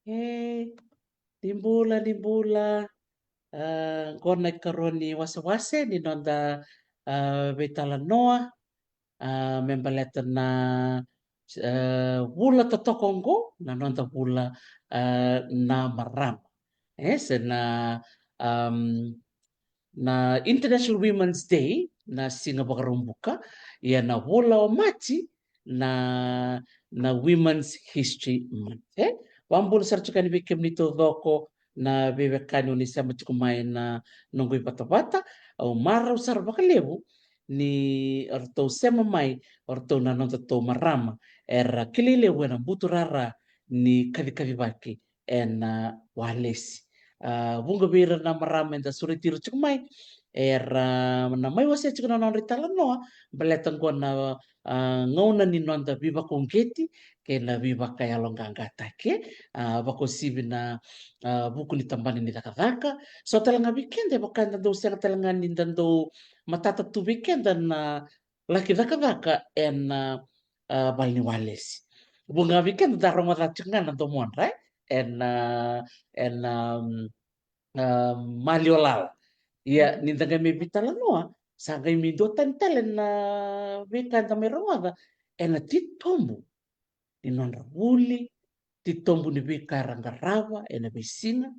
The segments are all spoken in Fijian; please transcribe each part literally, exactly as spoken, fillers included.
E, ni bula, ni bula. A, qo na ikarua ni wasewase ni noda, a, veitalanoa, a, me baleta na, a, vula totoka oqo, na noda vula, a, na marama. E, se na, am, na International Women's Day, na siga Vakaraubuka, ia na vula o Maji, na, na Women's History Month. E? Vakabula sara tiko yani vei kemuni taucoko na veiwekani o ni sema tiko mai na noqu ivatavata. Au marau sara vakalevu ni o ratou sema mai, o ratou na nodatou marama era kilai levu ena buturara ni kacikacivaki ena walesi. A, vuqa vei ira na marama eda sureti ira tiko mai, era na mai wasea tiko na nodra italanoa baleta qo na, a, gauna ni noda veivakauqeti kei na veivakayaloqaqataki. A, vakauasivi na, a, vuku ni tabana ni cakacaka. So tale ga vei keda e vaka eda dau sega tale ga ni da dau matata tu vei keda na laki cakacaka ena, a, vale ni walesi. Vuqa vei keda da rogoca tiko ga na domodra, e? Ena, ena, mm, a, maliwa lala. Ia, ni da qai mai veitalanoa, sa qai mai dua tani tale na veika eda mai rogoca, ena titobu ni nodra vuli, titobu ni veika era qarava ena veisiga,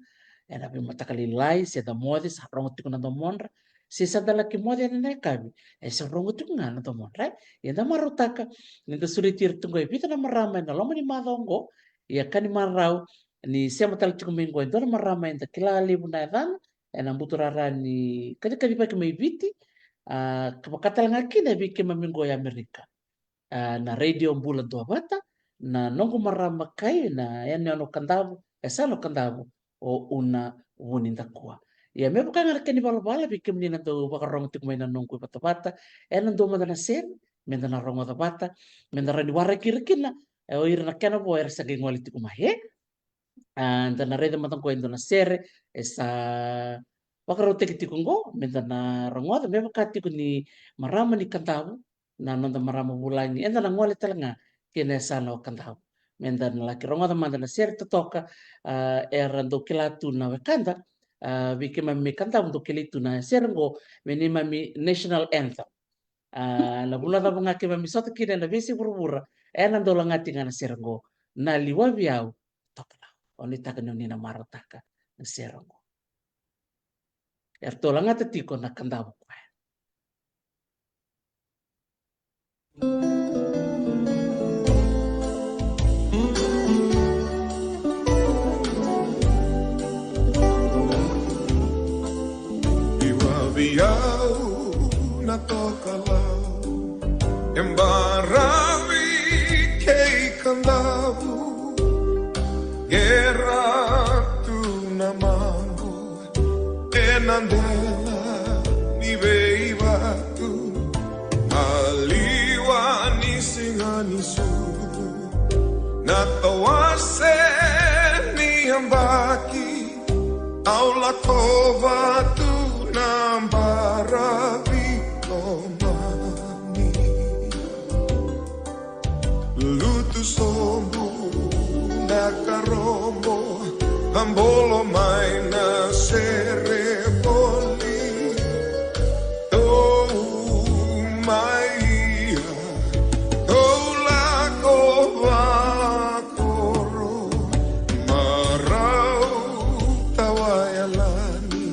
ena veimataka lailai, se da moce, sa rogo tiko na domodra, se sa da laki moce ena yakavi, e sa rogo tiko ga na domodra, e? Ia da marautaka ni da sureti ira tu qo e vica na marama ena loma ni macawa oqo. Ia ka ni marau ni sema tale tiko mai qo e dua na marama eda kila levu na yacana ena buturara ni kacikacivaki mai Viti, a, ka vaka tale ga kina vei keimami qo e Amerika. A, na Radio Bula Duavata, na noqu marama kai, na yanuyanu o Kadavu, e sa na o Kadavu, o Una Vunidakua. Ia me vaka ga na kena ivalavala vei kemuni na dau vakarogo tiko mai na noqu ivatavata, ena dua mada na sere me da na rogoca vata, me da rawa ni waraki ira kina, e, o ira na kena vo era sa qai gole tiko mai, e? A, da na raica mada qo e dua na sere e sa vakarautaki tiko qo me da na rogoca, me vaka tiko ni marama ni Kadavu, na noda marama vulagi, eda na gole tale ga kina e sa na o Kadavu. Me da na laki rogoca mada na sere totoka, a, era dau kila tu na wekada, a, vei keimami mai Kadavu dau kilai tu na sere qo me neimami national anthem. A, na vuna cava ga keimami sota kina ena veiyasai vuravura, ena dau lagati ga na sere qo, Na Liwavi Au, Tokalau. O ni taka ni o ni na marautaka na sere qo. Eratou lagata tiko na Kadavu Choir. Liwavi au na tokalau, e baravi kei Kadavu, qera tu na maqu ena dela ni veivatu, maliwa ni siga ni sucu, na tawase ni yabaki, au lako vata tu na baravi lomani. Lutu sobu na karobo, a bolo mai na sere voli. Tou mai ia, tou lako vakoro, marau tawa yalani.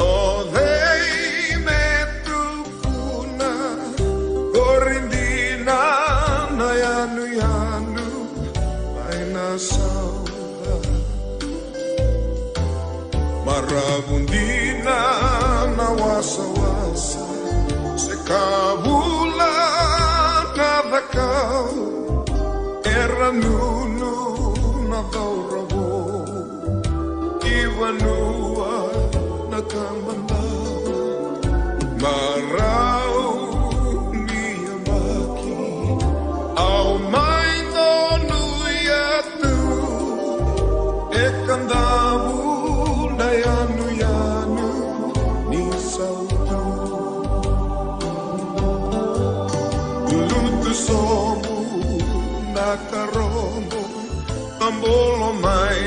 O cei me tu kuna, qori dina na yanuyanu mai na sauca. Maravu dina na wasawasa, se ka vula na cakau, era nunu na cauravou. Ki vanua na ka mada, marau ni yabaki, au mai donuya tu e Kadavu na yanuyanu ni sautu. Lutu sobu na karobo, a bolo mai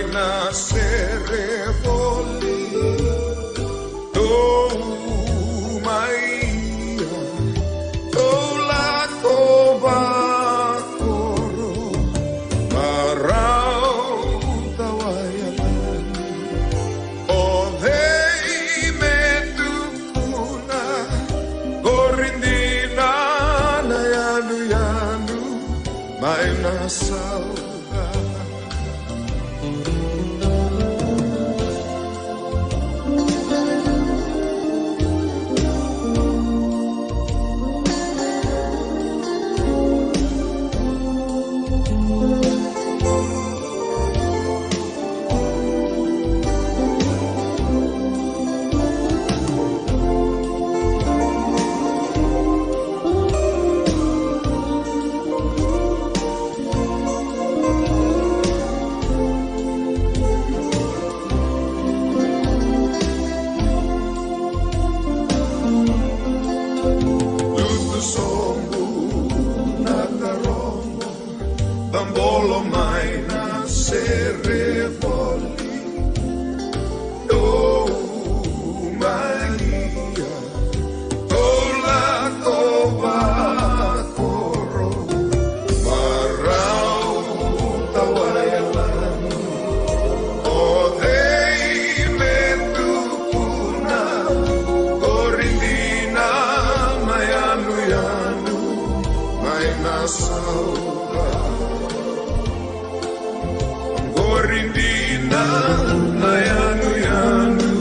Na yanuyanu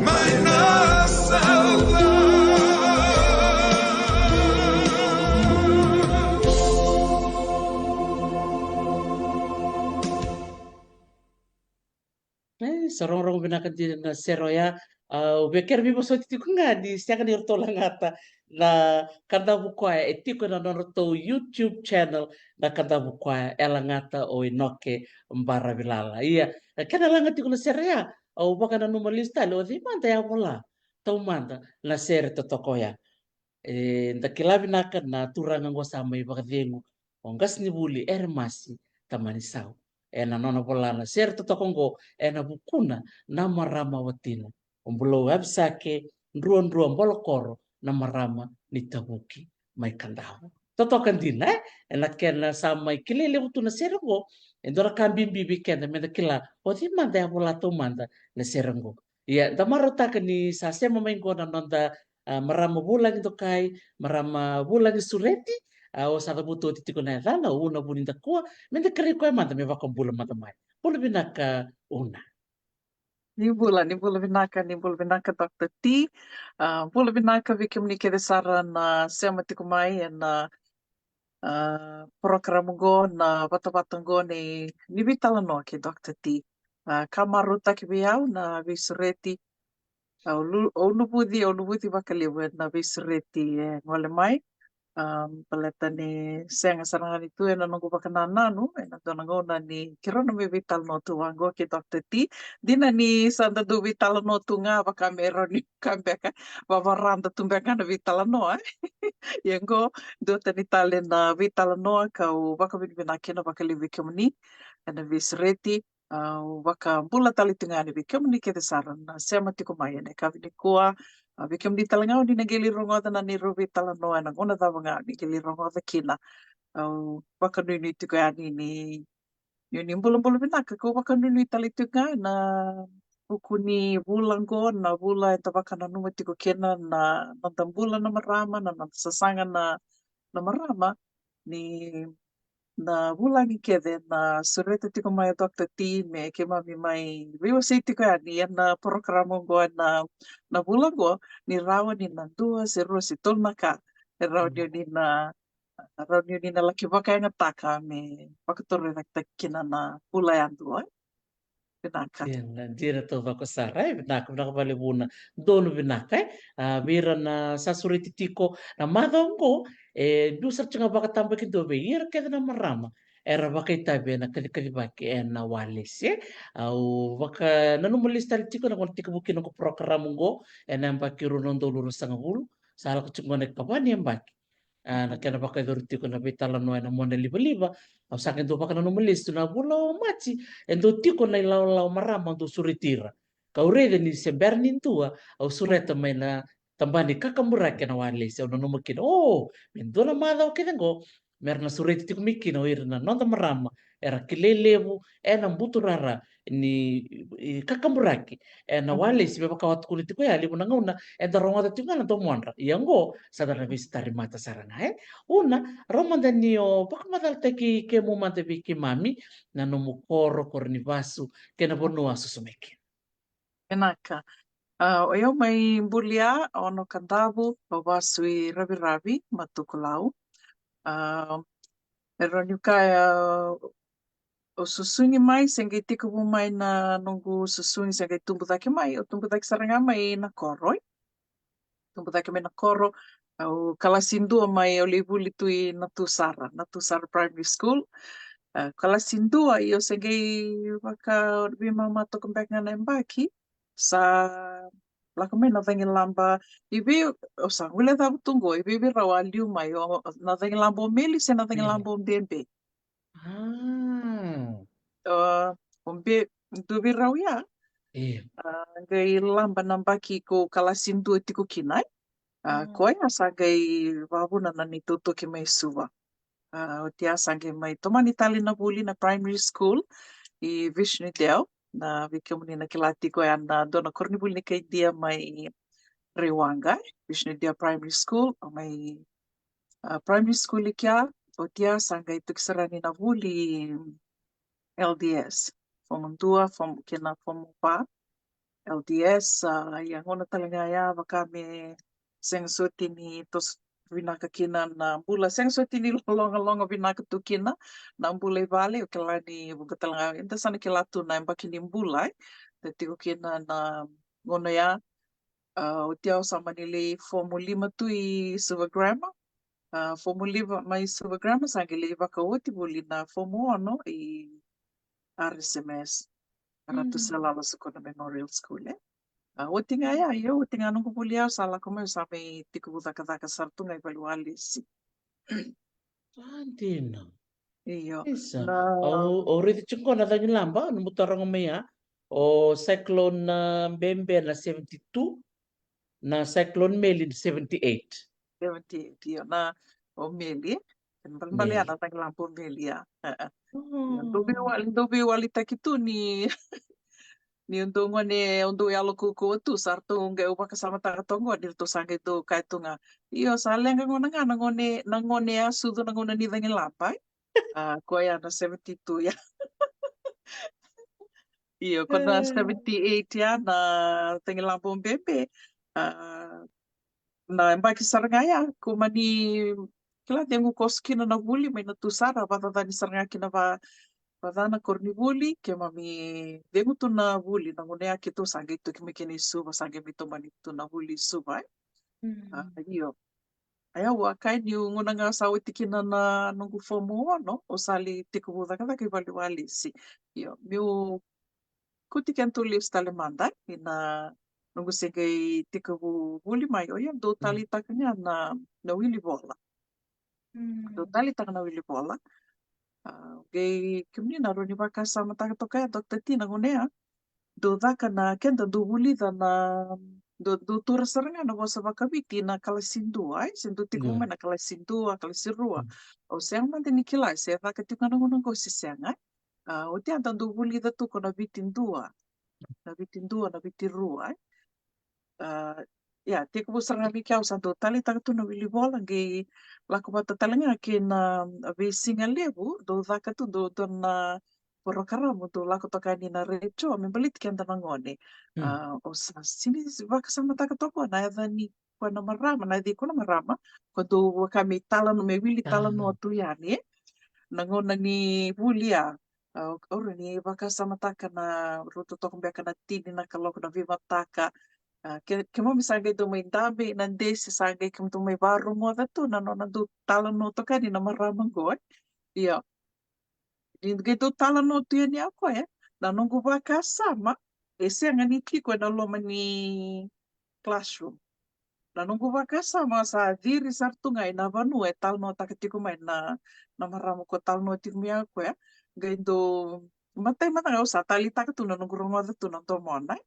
mai na saudade. E, sa rogorogo vinaka dina na sere oya. Au via kere veivosoti tiko ga ni sega ni ratou lagata na Kadavu Koya, e tiko ena nodratou YouTube channel na Kadavu Koya, e lagata o Inoke Baravilala. Ia, na kena laga tiko na sere ya, au vakananuma lesu tale o cei mada e a vola taumada na sere totoka oya. E, da kila vinaka na turaga oqo sa mai vakacegu, o qasenivuli Eremasi Tamanisau, ena nona vola na sere totoka oqo ena vukuna na marama watina. O Bulou Avisake Druadrua Bolokoro, na marama ni Tavuki mai Kadavu. Totoka dina, e? Ena kena sa mai kilai levu tu na sere oqo, e dua na ka bibi vei keda meda kila o cei mada e a vola taumada na sere oqo. Ia, da marautaka ni sa sema mai oqo na noda, a, marama vulagi dokai, marama vulagi sureti, a, o sa cavuta oti tiko na yacana, o Una Vunidakua, meda kerei koya mada me vakabula mada mai. Bula vinaka, Una. Ni bula, ni bula vinaka, ni bula vinaka, Doctor T. A, bula vinaka vei kemuni kece sara na sema tiko mai ena, a, porokaramu oqo, na vatavata oqo ni, ni veitalanoa kei Doctor T. A, ka marautaki vei au na veisureti. Au lu-, au luvuci, au luvuci vakalevu ena veisureti e gole mai. A, baleta ni sega sara ga ni tu ena noqu vakanananu ena dua na gauna ni keirau na mai veitalanoa tu vaqo kei Doctor T. Dina ni sa da dau veitalanoa tu ga vaka me rawa ni ka beka vavarada tu beka ga na veitalanoa. Ia oqo, duatani tale na veitalanoa kau vakavinavinaka kina vakalevu vei kemuni ena veisureti. Au vakabula tale tu ga yani vei kemuni kece sara na sema tiko mai ena yakavi nikua. A, vei kemuni tale ga o ni na qai lai rogoca na neirau veitalanoa ena gauna cava ga o ni qai lai rogoca kina. Au vakanuinui tiko yani ni, ni, ni bulabula vinaka, kau vakanuinui tale tiko ga ena vuku ni vula oqo, na vula eda vakananuma tiko kina na noda bula na marama, na noda sasaga na, na marama, ni na vulagi kece na sureta tiko mai o Doctor T me keimami mai veiwasei tiko yani ena porokaramu oqo ena, na vula oqo, ni rawa ni na dua se rua se tolu na ka e rawa ni o ni na, rawa ni o ni na laki vakayagataka me vakatorocaketaki kina na bula yadua. Vinaka. Dina, dina taucoko sara, e, vinaka, vinaka vakalevu na, donu vinaka, e. A, vei ira na sa sureti tiko na macawa oqo, e, biu sara tiko ga vakatabakidua vei ira kece na marama era vakaitavi ena kacikacivaki ena walesi, e. Au vakananuma lesu tale tiko na gauna tekivu kina noqu porokaramu oqo ena yabaki rua na udolu ruasagavulu, sa lako tiko qo na ikava ni yabaki. A, na kena vakayacori tiko na veitalanoa ena monalivaliva. Au sa qai dau vakananuma lesu tu na vula o Maji, e dau tiko na ilawalawa marama au dau sureti ira. Kau raica ni se bera ni dua au sureta mai na tabana ni kakaburaki ena walesi, au nanuma kina, o, me dua na macawa kece oqo me ra na sureti tiko mai kina o ira na noda marama era kilai levu ena buturara ni, i, kakaburaki ena walesi, me vaka au a tukuna tiko ya, levu na gauna eda rogoca tiko ga na domodra. Ia oqo sa da na veisotari mata sara ga, e. Una, rawa mada ni o vakamacalataki kemu mada vei keimami, na nomu koro, koro ni vasu, kei na vanua o susu mai kina. Vinaka. A, o yau mai Bulia, Ono Kadavu, au vasu i Raviravi, Matukulau. A, e rawa niu kaya, o susugi mai, se qai tekivu mai na noqu susugi, se qai tubu cake mai, o tubu cake sara ga mai na koro, e. Tubu cake mai na koro, au kalasi dua mai, au lai vuli tu i Natusara, Natusara Primary School. A, kalasi dua, io se qai vaka veimama toka beka ga na yabaki, sa lako mai na cagilaba. I vei, o sa gule cavu tu qo, i vei vei rau a liu mai, o na cagilaba o Meli se na cagilaba o Bebe. A. A, o Be, dua vei rau ya. E. A, qai laba na yabaki ko kalasi dua tiko kina, e. A, koya sa qai vavuna na neitou toki mai Suva. A, oti ya sa qai mai tomani tale na vuli na primary school i Vishnudeo. Na vei kemuni na kila tiko ya na dua na koronivuli ni kai Idia mai Rewaqa, Vishnudeo Primary School, au mai, a, primary school i kea, oti ya sa qai toki sara yani na vuli L D S. fomu dua, fomu kei na fomu va, L D S, a, ia gauna tale ga ya vaka me sega soti ni toso vinaka kina na bula, sega soti ni logaloga vinaka tu kina na bula i vale. O kila ni vuqa tale ga eda sa na kila tu na yabaki ni bula, e, da tiko kina na gauna ya. A, oti au sa mani lai fomu lima tu i Suva Grammar. A, fomu lima mai Suva Grammar sa qai lai vakaoti voli na fomu ono i R S M S, Ratu Salala Sukuna Memorial School, e. A, oti ga ya, io, oti ga noqu vuli au sa lako mai, au sa mai tekivu cakacaka sara tu ga i vale ni walesi. A, dina. Io. Isa. Na, au, au raici tiko na cagilaba, nomu taroga mai ya. O Cyclone, a, Bebe na seventy-two, na Cyclone Meli na seventy-eight. Seventy-eight, io. Na, o Meli, e? Balebale ya na cagilaba o Meli ya. E, e. Io, dou veiwali, dou veiwalitaki tu ni ni o dou gone, o dou yalo kaukauwa tu, sa ratou qai, au vakasamataka toka qo ni ratou sa qai dou kaya tu ga, io, sa leqa gona ga na gone, na gone ya sucu na gauna ni cagilaba, e? A, koya na seventy-two ya. Io, ko na seventy-eight ya na cagilaba o Bebe. A, na yabaki sara ga ya, ko mani kila cegu koso kina na vuli mai na tu sara, vacacani sara ga kina va, vacana koronivuli, keimami cegu tu na vuli, na gauna ya keitou sa qai toki mai kina i Suva, sa qai mai tomani tu na vuli i Suva, e. A, io. A, ia au a kaya niu gauna ga sa oti kina na noqu fomu ono, au sa lai tekivu cakacaka i vale ni walesi. Io, meu kuti kedatou lesu tale mada ina noqu se qai tekivu vuli mai, o ia dou taleitaka ga na, na wili vola. Dou taleitaka na wili vola. A, qai kemuni na rawa ni vakasamataka toka ya, Doctor T, na gauna ya dou caka na, keda dou vulica na, dou, dou taura sara ga na vosa vakaviti na kalasi dua, e? Se dou tekivu mai na kalasi dua, kalasi rua. Au sega mada ni kila se caka tiko ga na gauna qo se sega, e? A, oti ya da dou vulica tu ko na Viti dua, na Viti dua, na Viti rua, e? A, ia, tekivu sara ga mai kea au sa dou taleitaka tu na wili vola, qai lako vata tale ga kei na, a, veisiga levu dou caka tu, dou, dou na porokaramu dou lako toka yani na retio me baleti keda na gone. A, au sa sini vakasamataka toka na yaca ni koya na marama, na yaca i koya na marama, ko dou vaka me talanoa, me wili talanoa tu yani, e? Na gauna ni vuli ya, a, au rawa ni vakasamataka na rauta toka beka na tini na kaloko na veimataka. A, ke, keimami sa qai dou mai dabe na desi, sa qai keimami dou mai varogoca tu na nona dou talanoa toka yani na marama qo, e? Ia. Ni qai dou talanoa tu yani o koya, e? Na noqu vakasama, e sega ni tiko ena loma ni classroom. Na noqu vakasama sa ciri sara tu ga ina vanua e talanoataka tiko mai na, na marama ko talanoa tiko mai o koya. Qai dou, matai mada ga au sa taleitaka tu na noqu rogoca tu na domona, e?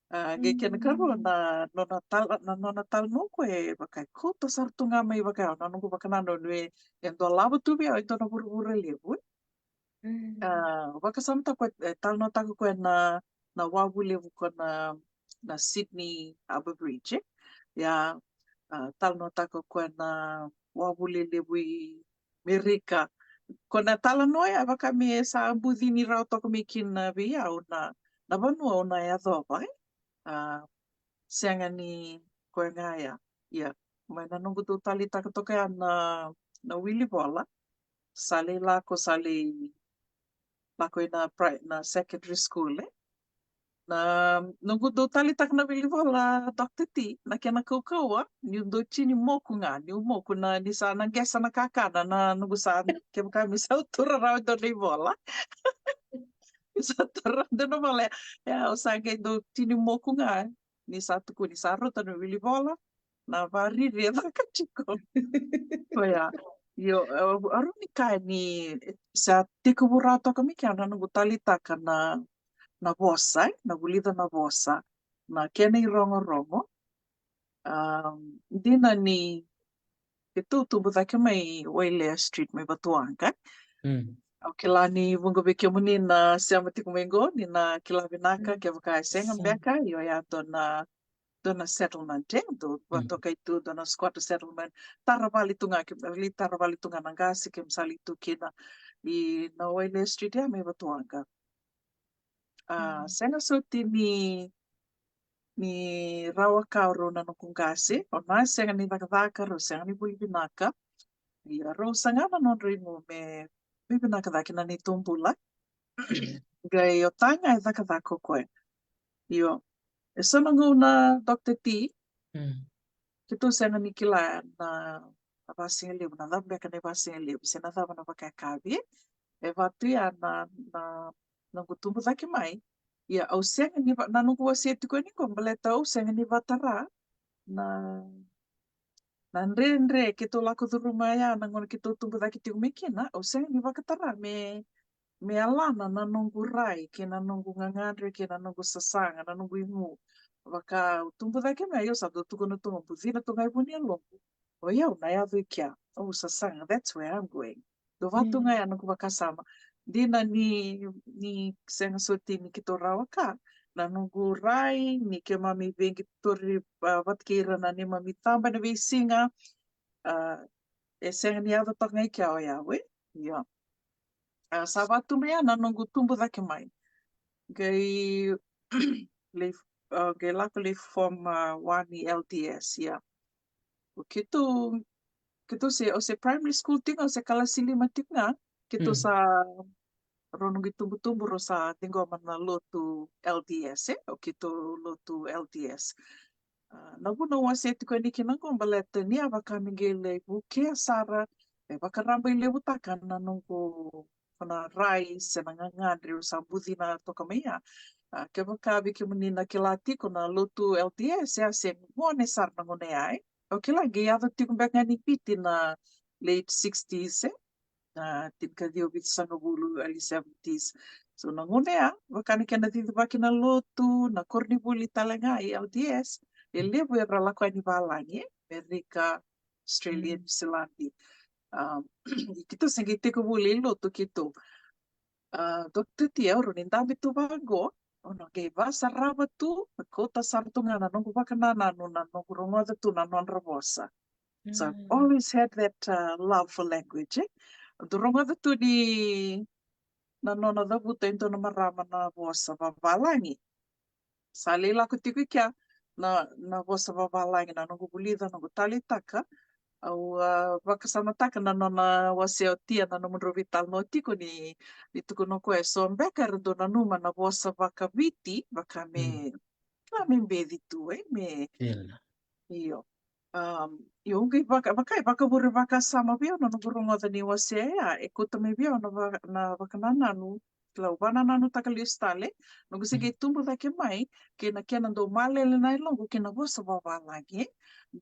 A, qai kena karua na nona tala, na nona talanoa o koya e vaka e kauta sara tu ga mai vaka ya na noqu vakanananu e, e dolava tu vei au e dua na vuravura levu, e? A, vakasamataka o koya, e, talanoataka o koya na, na wavu levu ko na, na Sydney Harbour Bridge, e? Ia, a, talanoataka o koya na wavu lelevu i Merika. Ko na talanoa ya vaka me sa bucini rawa toka mai kina vei au na, na vanua au na yacova, e? A, sega ni koya ga ya. Ia, mai na noqu dou taleitaka toka ya na, na wili vola, sa lai lako, sa lai lako ina pri-, na secondary school, e? Na noqu dou taleitaka na wili vola, Doctor T, na kena kaukauwa, niu dou tini moku ga, niu moku na, ni sa na qesa na kakana, na noqu sa, kevaka me sa taura rawa e dua na ivola. Sa taura rawa e dua na ivola, e, au sa qai dou tini moku ga, ni sa tukuni, sa rauta na wili vola, na variri e caka tiko. Koya. Io, e, au rawa ni kaya ni sa tekivu rawa toka mai kea na noqu taleitaka na, na vosa, e, na vulica na vosa, na kena irogorogo. A, dina ni keitou tubu cake mai Wailea Street mai Vatuwaqa. Au kila ni vuqa vei kemuni na sema tiko mai qo ni na kila vinaka, kevaka e sega beka, io, ya dua na, dua na settlement, e, dua vatokai tu, dua na squatter settlement. Tara vale tu ga, keimami lai tara vale tu ga na qase, keimami sa lai tu kina i na Wailea Street ya mai Vatuwaqa. A, sega soti ni, ni rawa ka o rau na noqu qase, o na sega ni cakacaka, rau sega ni vuli vinaka. Ia rau saga na nodra igu me, me vinaka cake na neitou bula. Qai o ta ga e cakacaka o koya. Io. E so na gauna, Doctor T, keitou sega ni kila na, na vasigalevu, na cava beka na vasigalevu, se na cava na vakayakavi. E vatu ia na, na, na noqu tubu cake mai. Ia au sega ni va, na noqu wasea tiko yani qo, baleta au sega ni vatara na, na dredre keitou lako curuma ya na gauna keitou tubu cake tiko mai kina, au sega ni vakatara me, me yalana na noqu rai, kei na noqu gagadre, kei na noqu sasaga, na noqu igu. Vaka au tubu cake mai, au sa dau tukuna tu ga, bucina tu ga e vu ni yaloqu. O yau na yaco i kea, au sasaga, that's where I'm going. Dau vatu ga ya noqu vakasama. Dina ni, ni sega soti ni keitou rawa ka, na noqu rai, ni keimami veiqi tori, a, vata kei ira na neimami taba ena veisiga, a, e sega ni yaco toka ga i kea o yau, e? Ia. A, sa vatu mai ya na noqu tubu cake mai. Qai lei, a, qai lako lei form, a, one ni L D S, ia. O keitou, keitou se, o se primary school tiko ga, o se kalasi lima tiko ga, keitou sa, rau noqu itubutubu rau sa ciqoma na lotu L D S, e? O keitou lotu L D S. A, na vuna au wasea tiko yani kina qo baleta ni a vaka me qai lai vukea sara, e vakarabailevutaka na noqu, ko na rai se na gagadre au sa bucina toka mai ya. A, kevaka vei kemuni na kila tiko na lotu L D S, e a se gone sara na gauna ya, e. Au kila qai yaco tiko beka ga ni Viti na late sixties, e. Na tinikaciwa vitusagavulu, early seventies. So na gauna ya, vaka na kena cicivaki na lotu, na koronivuli tale ga i L D S, e levu era lako yani valagi, e, Merika, Australia, New Zealand. Um, keitou se qai tekivu lai lotu keitou. A, Doctor T, au rawa ni dabe tu vaqo, au na qai vasarava tu, me kauta sara tu ga na noqu vakanananu, na noqu rogoca tu na nodra vosa. So I've always had that, uh, love for language, e. Au dau rogoca tu ni na nona cavuta e dua na marama na vosa vavalagi. Sa lai lako tiko i kea na, na vosa vavalagi, na noqu vulica, noqu taleitaka. Au, a, vakasamataka na nona wasea o Tia na nomudrau veitalanoa tiko ni, ni tukuna o koya e so beka era dau nanuma na vosa vakaviti, vaka me, kila me beci tu, e, me. Io. Um, io, au qai vaka, vaka, e vakavure vakasama vei au na noqu rogoca ni wasea ya, e kauta mai vei au na va, na vakanananu, kila, au vakanananutaka lesu tale, noqu se qai tubu cake mai, kei na kena dau malele na yaloqu kei na vosa vavalagi.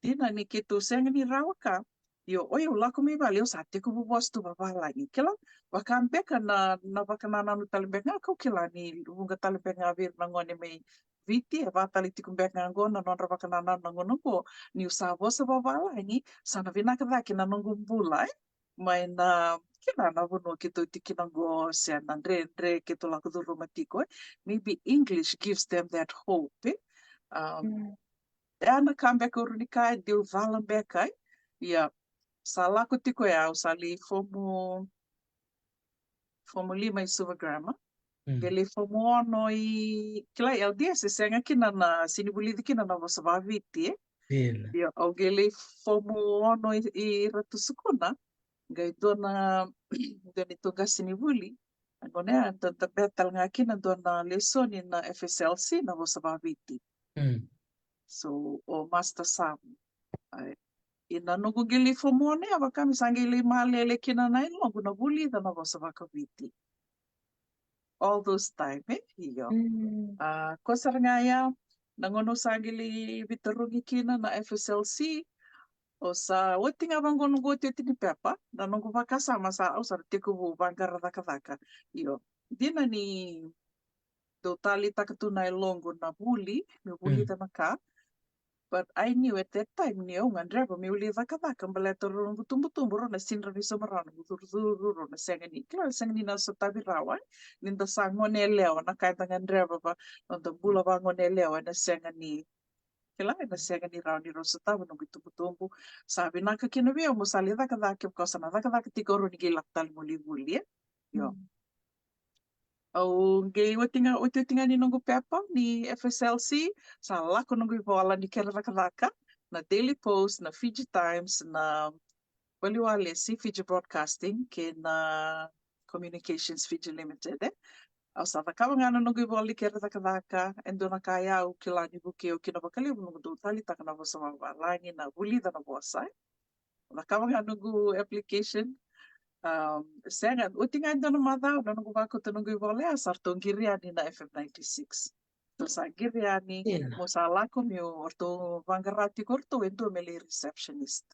Dina ni keitou sega ni rawa ka, io, oi, au lako mai vale, au sa tekivu vosa tu vavalagi. Kila, vaka beka na, na vakanananu tale beka ga kau kila ni vuqa tale beka ga vei ira na gone mai Viti, e va tale tiko beka ga qo na nodra vakanananu na gauna qo, niu sa vosa vavalagi, sa na vinaka cake na noqu bula, e? Mai na, kila, na vanua keitou tiko kina qo, se na dredre keitou lako curuma tiko, e? Maybe English gives them that hope, e? Um, e a na ka beka au rawa ni kaya, deu cala beka, e? Ia, sa lako tiko ya, au sa lai fomu, fomu lima i Suva Grammar. Qai lai fomu ono i, kila, L D S e sega kina na, sega ni vulici kina na vosa vakaviti, e? Io, au qai lai fomu ono i, i Ratu Sukuna. Qai dua na, dua neitou qasenivuli. A gauna ya, da, da beta tale ga kina dua na lesoni na F S L C na vosa vakaviti. So, o Master Sam. Ai. Ia na noqu qai lai fomu ono ya, vaka me sa qai lai malele kina na yaloqu na vulica na vosa vakaviti. All those time, e? Io. A, ko sara ga ya, na gauna au sa qai lai veitarogi kina na F S L C, au sa oti ga vaqo noqu otioti ni pepa, na noqu vakasama sa, au sa tekivu vaqara cakacaka. Io. Dina ni dau taleitaka tu na yaloqu na vuli, meu vulica na ka. But I knew at that time ni au gadreva meu lai cakacaka, baleta rau noqu tubutubu, rau na sega ni rawa ni sauma rawa noqu curucuru, rau na sega ni, kila, sega ni na sotavi rawa, e? Ni da sa gone yalewa, na ka eda gadreva va, noda bula vagone yalewa, ena sega ni, kila, ena sega ni rawa ni rau sotava noqu itubutubu. Sa vinaka kina vei au meu sa lai cakacaka, kevaka au sa na cakacaka tiko au rawa ni qai lako tale meu lai vuli, e? Io. Au qai oti ga, otioti ga ni noqu pepa ni F S L C, sa lako noqu ivola ni kere cakacaka na Daily Post, na Fiji Times, na Valiwalesi Fiji Broadcasting kei na Communications Fiji Limited, e. Au sa cakava ga na noqu ivola ni kere cakacaka, e dua na ka ya au kila ni vukei au kina vakalevu, noqu dau taleitaka na vosa vavalagi, na vulica na vosa, e. Au cakava ga noqu application. Um, sega, oti ga e dua na macawa na noqu vakauta noqu ivola ya, sa ratou qiri yani na F M ninety-six. Ratou sa qiri yani, mo sa lako meu, ratou vaqara tiko ratou e dua me lai receptionist.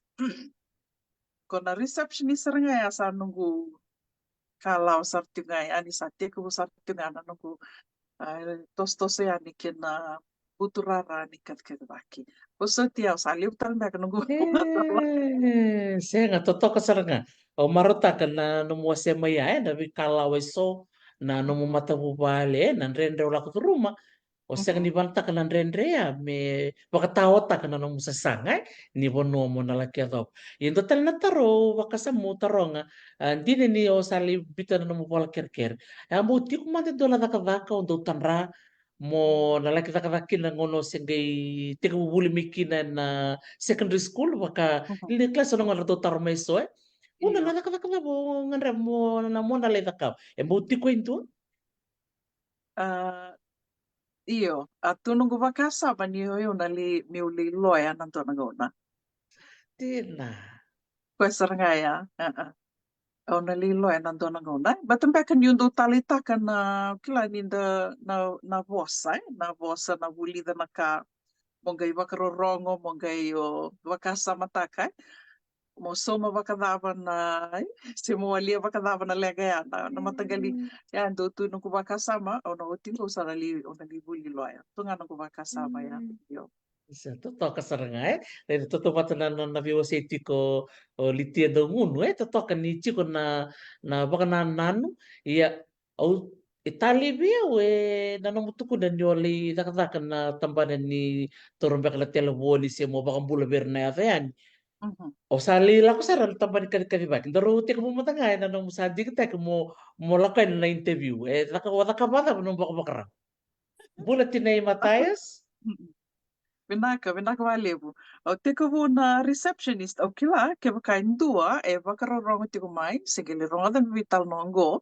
Ko na receptionist sara ga ya sa noqu kalawa sara tiko ga yani, sa tekivu sara tiko ga na noqu, a, tosotoso yani kei na buturara ni kacikacivaki. Vosoti au sa levu tale beka noqu. E, sega, totoka sara ga. Au marautaka na nomu wasea mai ya, e, na veikalawa eso, na nomu matavuvale, e, na dredre o lako curuma. O sega ni vanataka na dredre ya me vakataotaka na nomu sasaga, e, ni vanua mo na laki yacova. Ia dua tale na taro au vakasama meu taroga, a, dina ni o sa lai biuta na nomu vola kerekere. E a bau tiko mada e dua na cakacaka o dau tadra mo na laki cakacaka kina gauna o se qai tekivu vuli mai kina ena secondary school, vaka, mhm, ni kalasi o na gauna ratou taro mai eso, e? Io. Na cakacaka cava o gadreva mo na, mo na lai cakava? E bau tiko e dua? A, io, a tu noqu vakasama ni o yau na lai, meu lai loya na dua na gauna. Dina. Koya sara ga ya, a, a. Au na lai loya na dua na gauna. Baleta beka niu dau taleitaka na, kila ni da, na, na vosa, e? Na vosa, na vulica na ka. Mo qai vakarorogo, mo qai o vakasamataka, e? Mo sauma vakacava na, e? Se mo walia vakacava na leqa ya, na, na mataqali, mm, ya, dau tu noqu vakasama, au na oti qo au sa na lai, au na lai vuli loya. Tu ga noqu vakasama ya, mm, io. Isa, totoka sara ga, e? Raica, tautauvata na, na, na veiwasei tiko o Litia Daugunu, e? Totoka ni tiko na, na vakanananu, ia, au, e talei vei au, e, na nomu tukuna ni o lai cakacaka na tabana ni taura beka na televoni se mo vakabula vei ira na yaco yani. Mhm. O sa lai lako sara na tabana ni kacikacivaki. Daru tekivu mada ga ena nomu sa digitaki mo, mo lako yani na interview. E caka, o cakava cava nomu vakavakarau? Bula tinai Mataias. Mm-mm. Vinaka, vinaka vakalevu. Au tekivu na receptionist, au kila kevaka e dua e vakarorogo tiko mai, se qai lai rogoca na veitalanoa qo,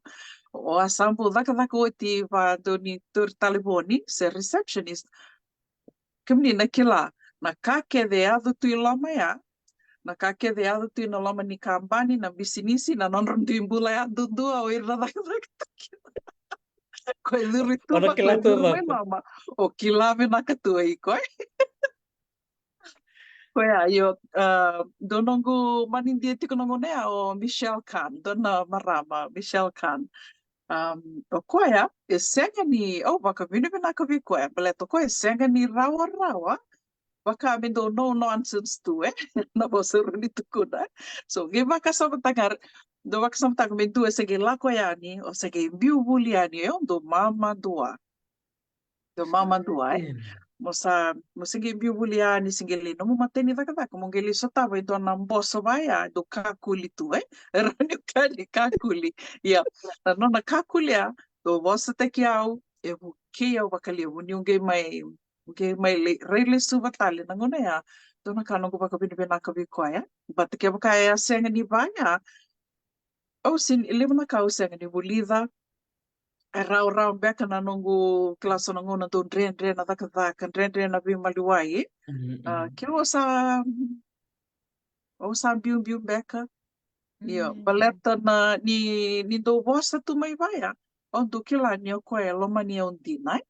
o a sa bau cakacaka oti vakadua ni tauri talevoni se receptionist. Kemuni na kila na ka kece e yaco tu i loma ya, na ka kece e yaco tu ina loma ni kabani, na bisinisi, na nodra dui bula yadudua o ira na cakacaka tu kina. Ko e curu i tuba, ko e curu mai loma, o kila vinaka tu o iko, e? Koya, io, a, dua noqu manidia tiko na gauna ya o Michelle Khan, dua na marama, Michelle Khan. Um, o koya e sega ni, au vakavinavinaka vei koya baleta o koya e sega ni rawarawa vaka me dau no nonsense tu, e? Na vosa rau ni tukuna. So qai vakasamataka, dau vakasamataka me dua e se qai lako yani, o se qai biu vuli yani, e, o dau mamadua. Dau mamadua, e? Mo sa, mo se qai biu vuli yani, se qai lai nomu matai ni cakacaka, mo qai lai sotava e dua na boso vaya, e dau kakuli tu, e? E rawa ni kaya ni kakuli. Ia, na nona kakuli ya, dau vosataki au, e vukei au vakalevu niu qai mai, qai mai lai, rai lesuva tale na gauna ya. Dua na ka noqu vakavinavinaka vei koya. Baleta kevaka e a sega ni vaya, au sega ni, levu na ka au sega ni vulica. E rawarawa beka na noqu kila so na gauna dau dredre na cakacaka, dredre na veimaliwai. Mm, a, mm. Keu sa, au sa biubiu beka. Io, mm, baleta na, ni, ni dau vosa tu mai vaya, au dau kila ni o koya e lomani au dina, e?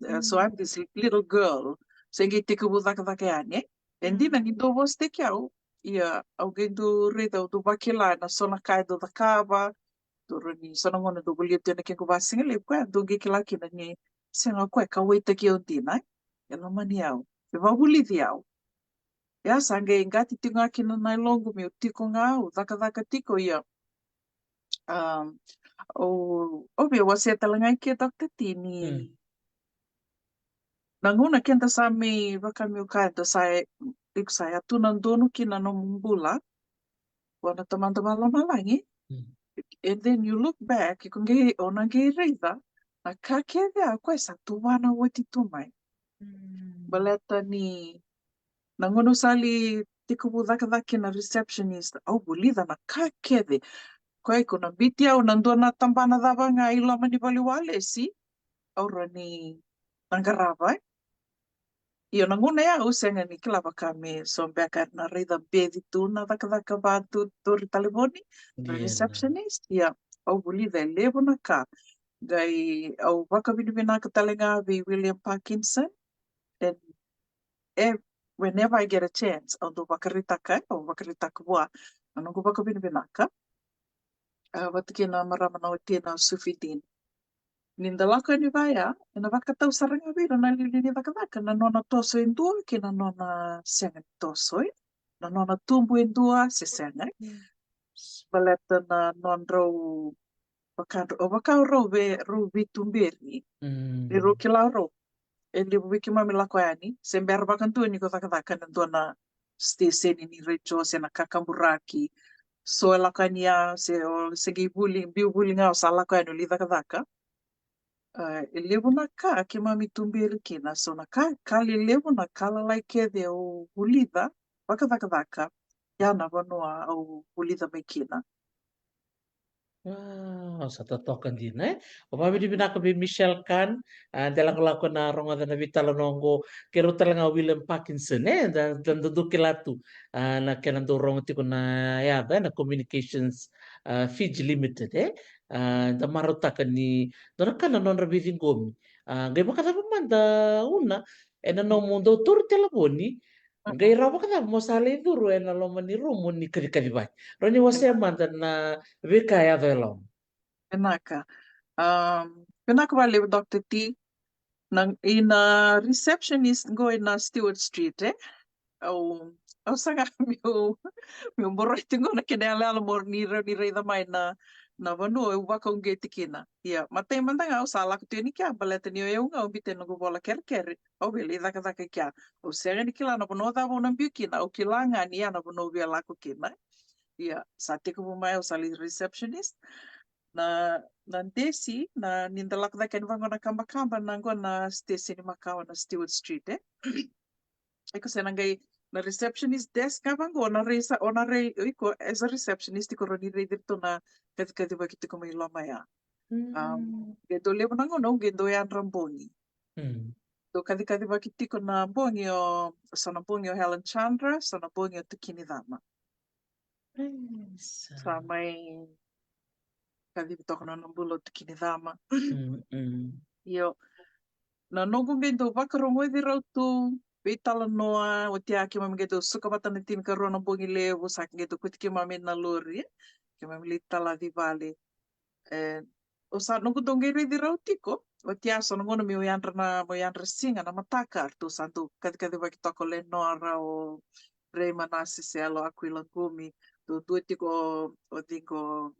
Uh, so, mm, I'm this little girl. Se qai tekivu cakacaka yani, e? E dina ni dau vosataki au. Ia, au qai dau raica, au dau vakila na so na ka e dau cakava. Dau rawa ni so na gauna dau volia tu ena kequ vakasigalevu, koya dau qai kila kina ni sega, o koya e kauwaitaki au dina, e? E lomani au, e vakavulici au. Ia sa qai qati tiko ga kina na yaloqu meu tiko ga, au cakacaka tiko, ia. Um, au, au via wasea tale ga i ke, Doctor T, ni, mm, na gauna keda sa mai, vaka meu kaya, da sa, iko sa yatu na donu ki na nomu bula vua na Tamada Vakalomalagi. Mm. And then you look back, iko qai, o na qai raica Na ka kece a koya sa tuvana oti tu mai. Baleta ni na gauna au sa lai tekivu cakacaka kina receptionist, au vulica na ka kece. Koya iko na biuti au na dua na tabana cava ga i loma ni vale ni walesi, au rawa ni na qarava. Io, na gauna ya au sega ni kila vaka me so beka era na raica beci tu na cakacaka vatu tori talevoni, na receptionist. Ia, au vulica e levu na ka. Qai au vakavinavinaka tale ga vei William Parkinson. And e, whenever I get a chance, au dau vakaraitaka, au vakaraitaka vua na noqu vakavinavinaka. A, vata kei na marama na watina Sufidin. Ni da lako yani vaya, ena vakatau sara ga vei ira na liuliu ni cakacaka, na nona toso e dua kei na nona sega ni toso, e. Na nona tubu e dua se sega, e. Baleta na nodrau vaka, o vaka rau ve, rau veituberi. Ni rau kila rau. E levu vei keimami lako yani, se bera vakadua ni ko cakacaka ena dua na siteseni ni retio se na kakaburaki. So e lako yani ya, se o se qai vuli, biu vuli ga o sa lako yani o lai cakacaka. A, e levu na ka keimami tuberi kina, so na ka, ka lelevu na ka lalai kece au vulica vakacakacaka, ya na vanua au vulica mai kina. Wow, sa totoka dina, e? O vakavinavinaka vei Michelle Khan, a, de lako lako na rogoca na veitalanoa oqo, kei rau tale ga o William Parkinson, e? Da, da, da dau kila tu, a, na kena dau rogo tiko na yaca, e, na Communications, a, Fiji Limited, e? A, da marautaka ni dua na ka na nodra veiciqomi. A, qai vakacava mada Una, ena nomu dau tauri talevoni, qai rawa vakacava mo sa lai curu ena loma ni rumu ni kacikacivaki? Rawa ni wasea mada na veika e yaco e loma. Vinaka. Um, vinaka vakalevu, Doctor T. Na, ina receptionist qo ina Stewart Street, e? Au, au saga meu, meu boroi tiko qo na kena iyaloyalo mo ni rawa ni raica mai na, na vanua au vakauqeti kina. Ia, matai mada ga au sa lako tu yani kea, baleta ni o yau ga au biuta na noqu vola kerekere, au via lai cakacaka i kea. Au sega ni kila na vanua cava au na biu kina, au kila ga ni ya na vanua au via lako kina. Ia, sa tekivu mai au sa lai receptionist. Na, na desi, na, ni da lako cake yani vaqo na kabakaba, na qo na siteseni makawa na Stewart Street, e? Iko se na qai, na receptionist desk ga vaqo, o na rai sa, o na rai, iko as a receptionist, iko rawa ni raici iratou na kacikacivaki tiko mai loma ya. Um, qai dau levu na gauna, au qai dau yadra bogi. Dau kacikacivaki tiko na bogi o, so na bogi o Helen Chandra, so na bogi o Tukini Cama. Sa mai kacivi toka na nona bula o Tukini Cama. Io. Na noqu qai dau vakarogoci rau tu, veitalanoa, oti ya keimami qai dau suka vata na tinikarua na bogi levu, sa qai dau kauti keimami na lori, keimami lai talaci vale. E, au sa noqu dau qai raici rau tiko, oti ya so na gauna meu yadra na, meu yadra siga na mataka, ratou sa dau kacikacivaki toka o Lenora, o Rei Manase Selo, Akuila Qumi, dau dua tiko o, o ciqo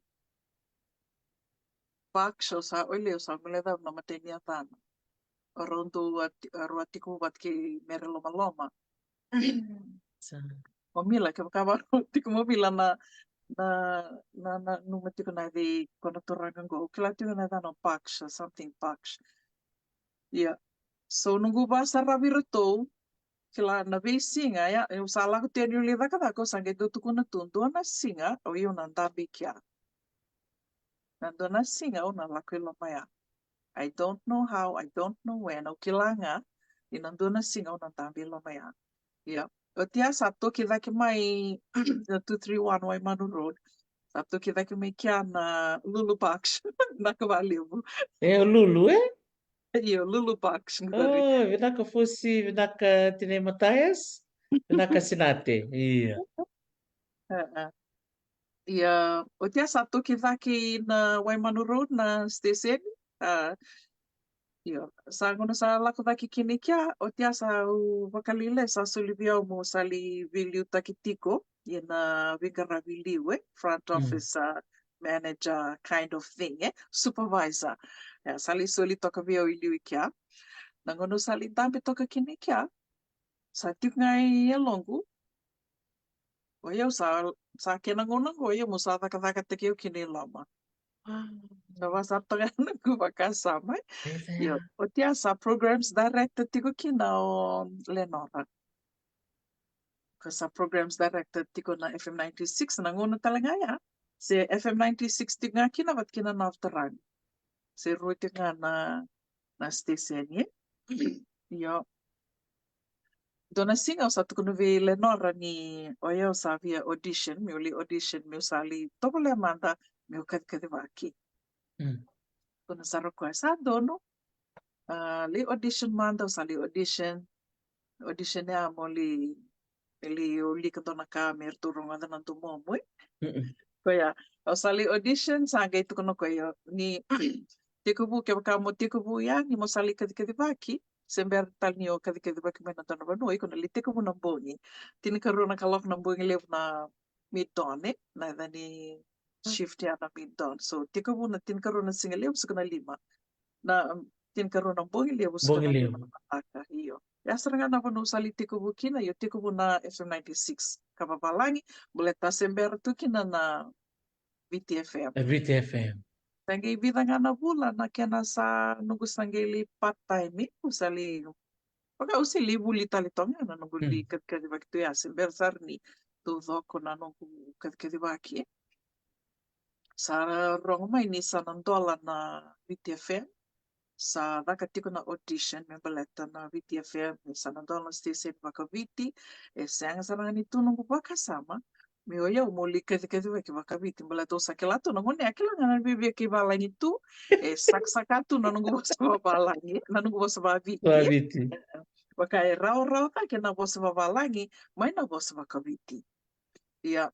Baksh, au sa, o Leo, au sa guilecava na matai ni yacana. O rau dau a ti-, o rau a tiko vata kei Mere Lomaloma. Sa. O Mila, kevaka varau tiko mo Mila na, na, na, na, numa tiko na vei ko na turaga qo. Au kila tiko na yacana o Baksh, something Baksh. Ia. So, noqu vasaravi iratou, kila na veisiga, ia, au sa lako tu yani au lai cakacaka, au sa qai dau tukuna tu, dua na siga, o iau na dabe i kea. Na dua na siga au na lako i loma ya. I don't know how, I don't know when. Au kila ga ni na dua na siga au na dabe i loma ya. Ia. Oti ya sa toki cake mai na two three one Waimanu Road. Sa toki cake mai kea na Lulu Baksh. Vinaka vakalevu. E, o Lulu, e? Io, Lulu Baksh qori. O, vinaka Fosi, vinaka Tinai Mataias. Vinaka Sinate. Io. E, e. Ia, oti ya sa toki cake i na Waimanu Road na siteseni. A, io, sa gauna sa lako cake kina i kea, oti ya sa au vakalailai sa soli vei au mo sa lai veiliutaki tiko i na veiqaravi liu, e, front office, a, manager kind of thing, e, supervisor. Ia, sa lai soli toka vei au i liu i kea. Na gauna au sa lai dabe toka kina i kea, sa tiko ga i yaloqu. O iau sa, sa kena gauna qo, o iau meu sa cakacakataki au kina i loma. Na vasa toka na noqu vakasama. Io, o tia sa programs director tiko kina o Lenora. Ko sa programs director tiko na F M ninety-six na gauna tale ga ya. Se F M ninety-six tiko ga kina vata kina na North Run. Se rua tiko ga na, na station e. Io. Dua na siga au sa tukuna vei Lenora ni o yau sa via audition, meu lai audition, meu sa lai tovolea mada meu kacikacivaki. Tukuna sara o koya sa donu. A, lai audition mada, au sa lai audition. Audition ya mo lai, lai wilika dua na ka me ratou rogoca na domomu. Koya, au sa lai audition, sa qai tukuna o koya ni tekivu, kevaka mo tekivu ya ni mo sa lai kacikacivaki, se bera tale ni o kacikacivaki mai na dua na vanua, iko na lai tekivu na bogi. Tinikarua na kaloko na bogi levu na mid dawn, e? Na yaca ni shift ya na mid dawn. So tekivu na tinikarua na siga levu, suka na lima. Na, um, tinikarua na bogi levu, suka na lima na mataka, io. Ya sara ga na vanua au sa lai tekivu kina, io, tekivu na F M ninety-six ka vavalagi, baleta se bera tu kina na V T F M. E, V T F M. Sa qai vica ga na vula na kena sa noqu sa qai lai part time, au sa lai, vaka au sa lai vuli tale toka ga na noqu lai kacikacivaki tu ya, se bera sara ni taucoko na noqu kacikacivaki. Sa rogo mai ni sa na dola na V T F M. Sa caka tiko na audition me baleta na V T F M, e sa na dola na station vakaviti. E sega sara ga ni tu noqu vakasama meu o yau meu lai kacikacivaki vakaviti, baleta au sa kila tu na gauna ya, kila ga na viavia kei valagi tu, e sakasaka tu na noqu vosa vavalagi, na noqu vosa vaviti. Vaka e rawarawa cake na vosa vavalagi mai na vosa vakaviti. Ia.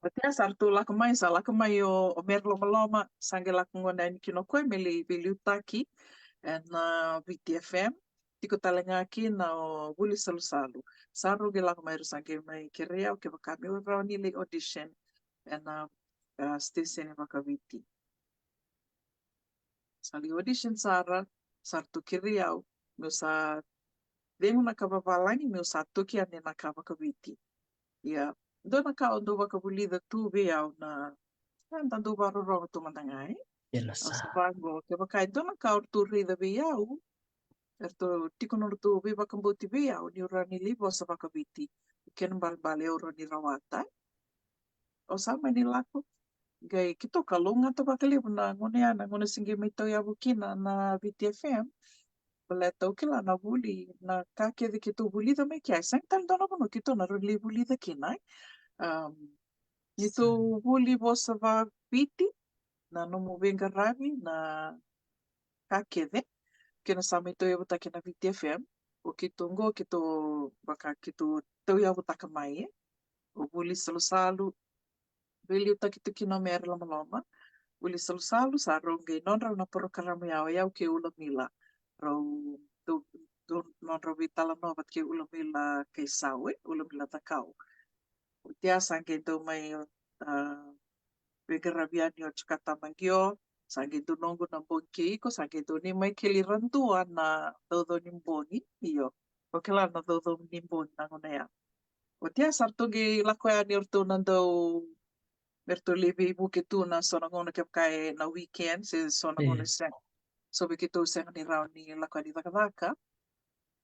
Oti ya sa ratou lako mai, sa lako mai o, o Meri Lomaloma, sa qai lako gona yani kina o koya me lai veiliutaki ena, a, V T F M. Tiko tale ga kina o Vuli Salusalu. Sa rau qai lako mai, rau sa qai mai kerei au kevaka meu rawa ni lai audition ena, a, station vakaviti. Sa lai audition sara, sa ratou kerei au meu sa cegu na ka vavalagi, meu sa toki yani na ka vakaviti. Ia, dua na ka au dau vakavulica tu vei au na, a, da dau vakarorogo tu mada ga, e? Au sa vaqo, kevaka e dua na ka o ratou raica vei au, eratou tiko nodratou veivakabauti vei au niu rawa ni lai vosa vakaviti. Kena ibalebale au rawa ni rawata. Au sa mani lako. Qai keitou kalougata vakalevu na gauna ya, na gauna se qai mai tauyavu kina na V T F M. Baleta au kila na vuli, na ka kece keitou vulica mai kea, e sega tale dua na vanua keitou na rawa ni lai vulica kina, e? Am, ni tou vuli vosa vakaviti, na nomu veiqaravi, na ka kece, kena sa mai tauyavutaki na V T F M, o keitou qo, keitou vaka keitou tauyavutaka mai, e? O Vuli Salusalu, veiliutaki tu kina o Meri Lomaloma. Vuli Salusalu, sa rau qai nodrau na porokaramu ya, o yau kei Ula Mila. Rau, dau, dau, nodrau veitalanoa vata kei Ula Mila Kaisau, e? Ula Mila Cakau. Oti ya sa qai dau mai, a, veiqaravi yani o Jukata Maqio, sa qai dau noqu na bogi kei iko, sa qai dau ni mai keli radua na caucau ni bogi, io. O kila na caucau ni bogi na gauna ya. Oti ya sa ratou qai lako yani o ratou na dau, me ratou lai veivuke tu na so na gauna kevaka e na weekend, se so na gauna e sega. So vei keitou sega ni rawa ni lako yani cakacaka.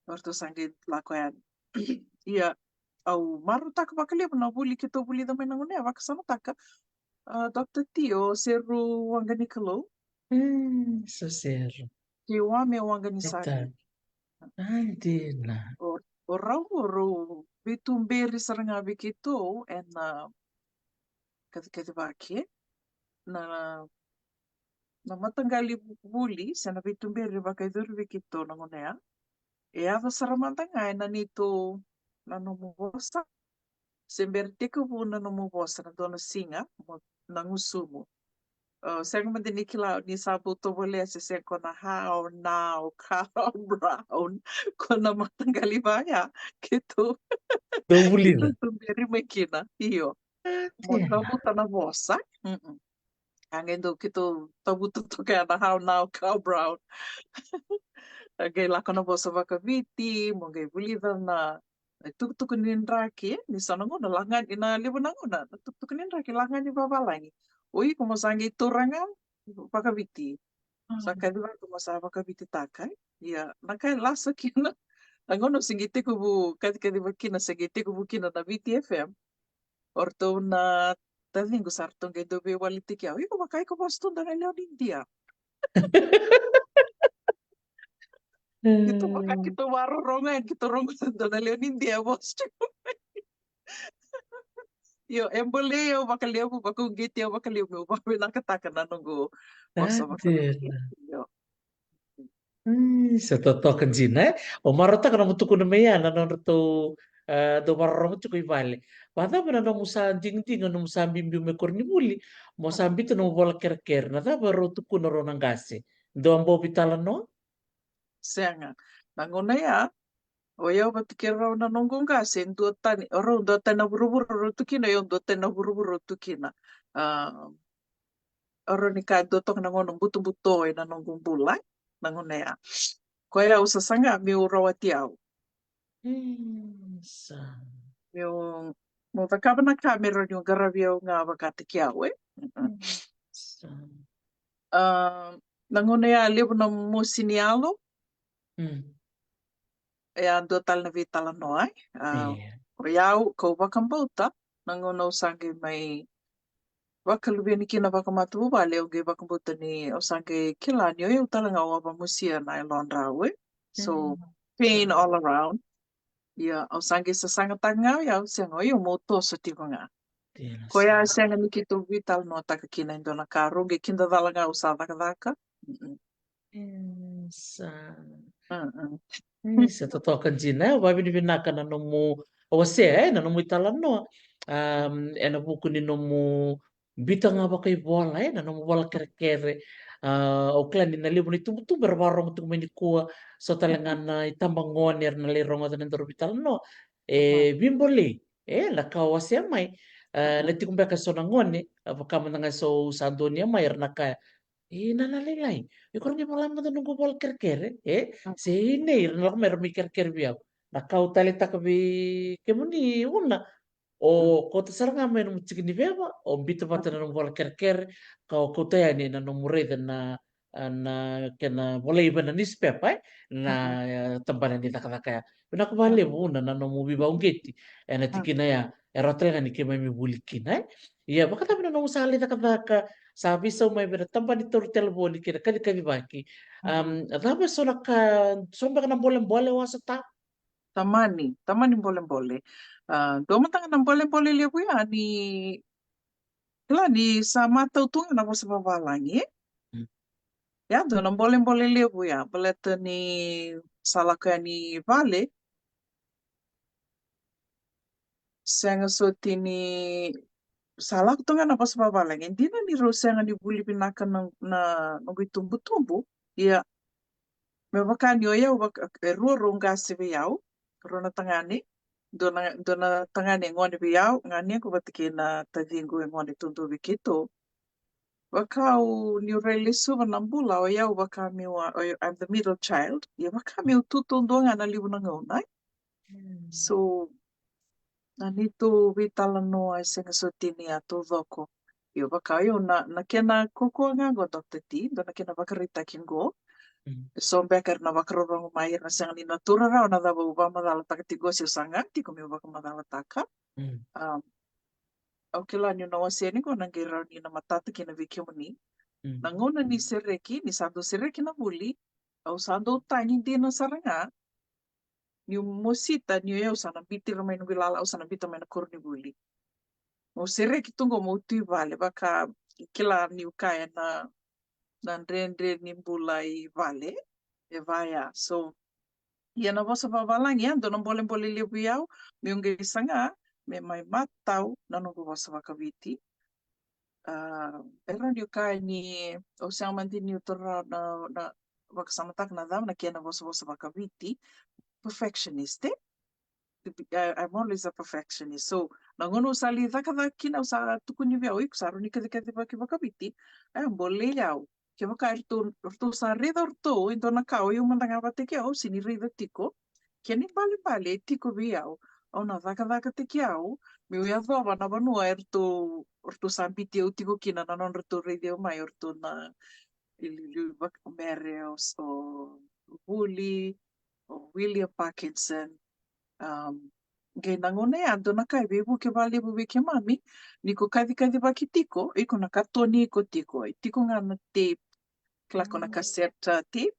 O ratou sa qai lako yani. Ia, au marautaka vakalevu na vuli keitou vulica mai na gauna ya, vakasamataka, a, Doctor Tio, Seru Waqa ni Kalou. Mm, so Seru. Kei Wame Waqa ni Saki. A, dina. O, o rau, o rau veituberi sara ga vei keitou ena kacikacivaki, na, na mataqali vuli se na veituberi vakayacori vei keitou na gauna ya. E yaco sara mada ga ena neitou, na nomu vosa. Se bera tekivu na nomu vosa na dua na siga, mo, na gusumu. O, sega mada ni kila ni sa bau tovolea se sega, ko na how, now, cow, brown. Ko na mataqali vaya, keitou dau vulica, keitou tuberi mai kina, io. Mo tavuta na vosa. Mm-mm. A qai dau keitou tavuta toka ya na how, now, cow, brown. A qai lako na vosa vakaviti, mo qai vulica na, na itukutuku ni draki, ni so na gauna lagani, na levu na gauna, na itukutuku ni draki lagani vavalagi. O iko mo sa qai taura ga vakaviti. Sa kacivaka mo sa vakavititaka. Ia na ka e lasa kina, na gauna au se qai tekivu kacikaciva kina, se qai tekivu kina na Viti F M. O ratou na taciqu sa ratou qai dau veiwalitaki au, iko vaka iko vosa tu dua na lewe ni Idia. Keitou vaka keitou vakarorogo, keitou rogo tu dua na lewe ni Idia e vosa tiko. Io, e bolei au vakalevu, vakauqeti au vakalevu meu vakavinakataka na noqu vosa vakaviti. Io. Sa totoka dina, e? O marautaka na mo tukuna mai ya na nodratou dau vakarorogo tiko i vale. Vacava na nomu sa digidigi, nomu sa biubiu mai koronivuli mo sa biuta nomu vola kerekere? Na cava rau tukuna rau na qase? Dua bau veitalanoa? Sega. Na gauna ya o yau vata kei rau na noqu qase, dua tani, o rau dua tani na vuravura rau tu kina, o yau dua tani na vuravura rau tu kina. O rau ni ka dua toka na gauna butobuto ena noqu bula na gauna ya. Koya au sasaga meu rawati au. Meu, meu cakava na ka me rawa niu qaravi au ga vakataki au, e. Na gauna ya levu na mosi ni yalo. E a dua tale na veitalanoa, e. O yau kau vakabauta na gauna au sa qai mai vakaluveni kina vakamatavuvale, au qai vakabauta ni au sa qai kila ni o yau tale ga au a vamosia na yalodrau, e. So pain all around. Ia au sa qai sasagataka ga o yau, sega, o yau meu toso tiko ga. Koya sega ni keitou veitalanoataka kina e dua na ka, rau qai kidacala ga au sa cakacaka. Sa totoka dina, e, au vakavinavinaka na nomu wasea, e, na nomu italanoa. Ena vuku ni nomu biuta ga vakaivola, e, na nomu vola kerekere. Au kila ni na levu na itubutubu era vakarorogo tiko mai nikua, so tale ga na itabagone era na lai rogoca na nodaru veitalanoa. E veibolei, e, na ka o wasea mai. Na tiko beka so na gone, vaka mada ga so au sa donuya mai, era na kaya, e, nana lailai, iko rawa ni vola mada noqu vola kerekere, e? Se i nei, era na lako mai, era mai kerekere vei au. Na ka au taleitaka vei kemuni, Una, o kauta sara ga mai nomu tiki ni veva, o biuta vata na nomu vola kerekere, ka o kauta yani na nomu raica na, na kena volai vei na newspaper, e? Na tabana ni cakacaka ya. Vinaka vakalevu, Una, na nomu veivakauqeti ena tikina ya. E rawa tale ga ni keimami vuli kina, e? Ia, vakacava na nomu sa lai cakacaka, sa veisau mai vei na tabana ni tauri talevoni kei na kacikacivaki? A cava eso na ka, so beka na bolebole o a sota? Tamani, tamani bolebole. A, dua mada ga na bolebole levu ya ni, kila ni sa matau tu ga na vosa vavalagi, e? Ia, dua na bolebole levu ya, baleta ni sa lako yani vale, sega soti ni sa lako tu ga na vosa vavalagi. E dina ni rau sega ni vuli vinaka na, na noqu itubutubu. Ia, me vaka ni o yau, e rua rau qase vei au, rua na tagane, dua na, dua na tagane e gone vei au, ganequ vata kei na taciqu e gone duadua vei keitou. Vaka au, niu rai lesuva na bula, o yau vaka meu, o yau, I'm the middle child. Ia vaka meu tu taudua ga na levu na gauna. So na neitou veitalanoa e sega soti ni a taucoko. Io, vaka o yau na, na kena kaukaua ga qo, Doctor T, dua na kena vakaraitaki qo. E so beka era na vakarorogo mai, era na sega ni na taura rawa na cava au vakamacalataka tiko, se au sa ga tiko meu vakamacalataka. Au kila niu na wasea ni qo na qai rawa ni na matata kina vei kemuni. Na gauna ni sereki, ni sa dau sereki na vuli, au sa dau tagi dina sara ga. Niu mosita ni o yau sa na biuti ira mai noqu ilala, au sa na biuta mai na koronivuli. Meu sereki tu qo meu tu i vale, vaka kila niu kaya na, na dredre ni bula i vale e vaya. So ia na vosa vavalagi ya dua na bolebole levu i au, meu qai saga me mai matau na noqu vosa vakaviti. A, e rawa niu kaya ni au sega mada niu taura na, na vakasamataka na cava na kena vosavosa vakaviti. Perfectionist, e? To be, I, I'm always a perfectionist. So na gauna au sa lai cakacaka kina, au sa tukuni vei au, iko sa rawa ni kacikacivaki vakaviti. E bolei au. Kevaka ratou, ratou sa raica o ratou e dua na ka o yau mada ga vata kei au, au sega ni raica tiko. Kena ibalebale e tiko vei au. au na cakacakataki au meu yacova na vanua eratou, eratou sa biuti au tiko kina na nodratou raici au mai, eratou na iliuliu vaka mere, o, o Vuli, o William Parkinson. Um, qai na gauna ya dua na ka e veivuke vakalevu vei keimami, ni ko kacikacivaki tiko, iko na katoni iko tiko, e tiko ga na tape, kila ko na cassette, uh, tape.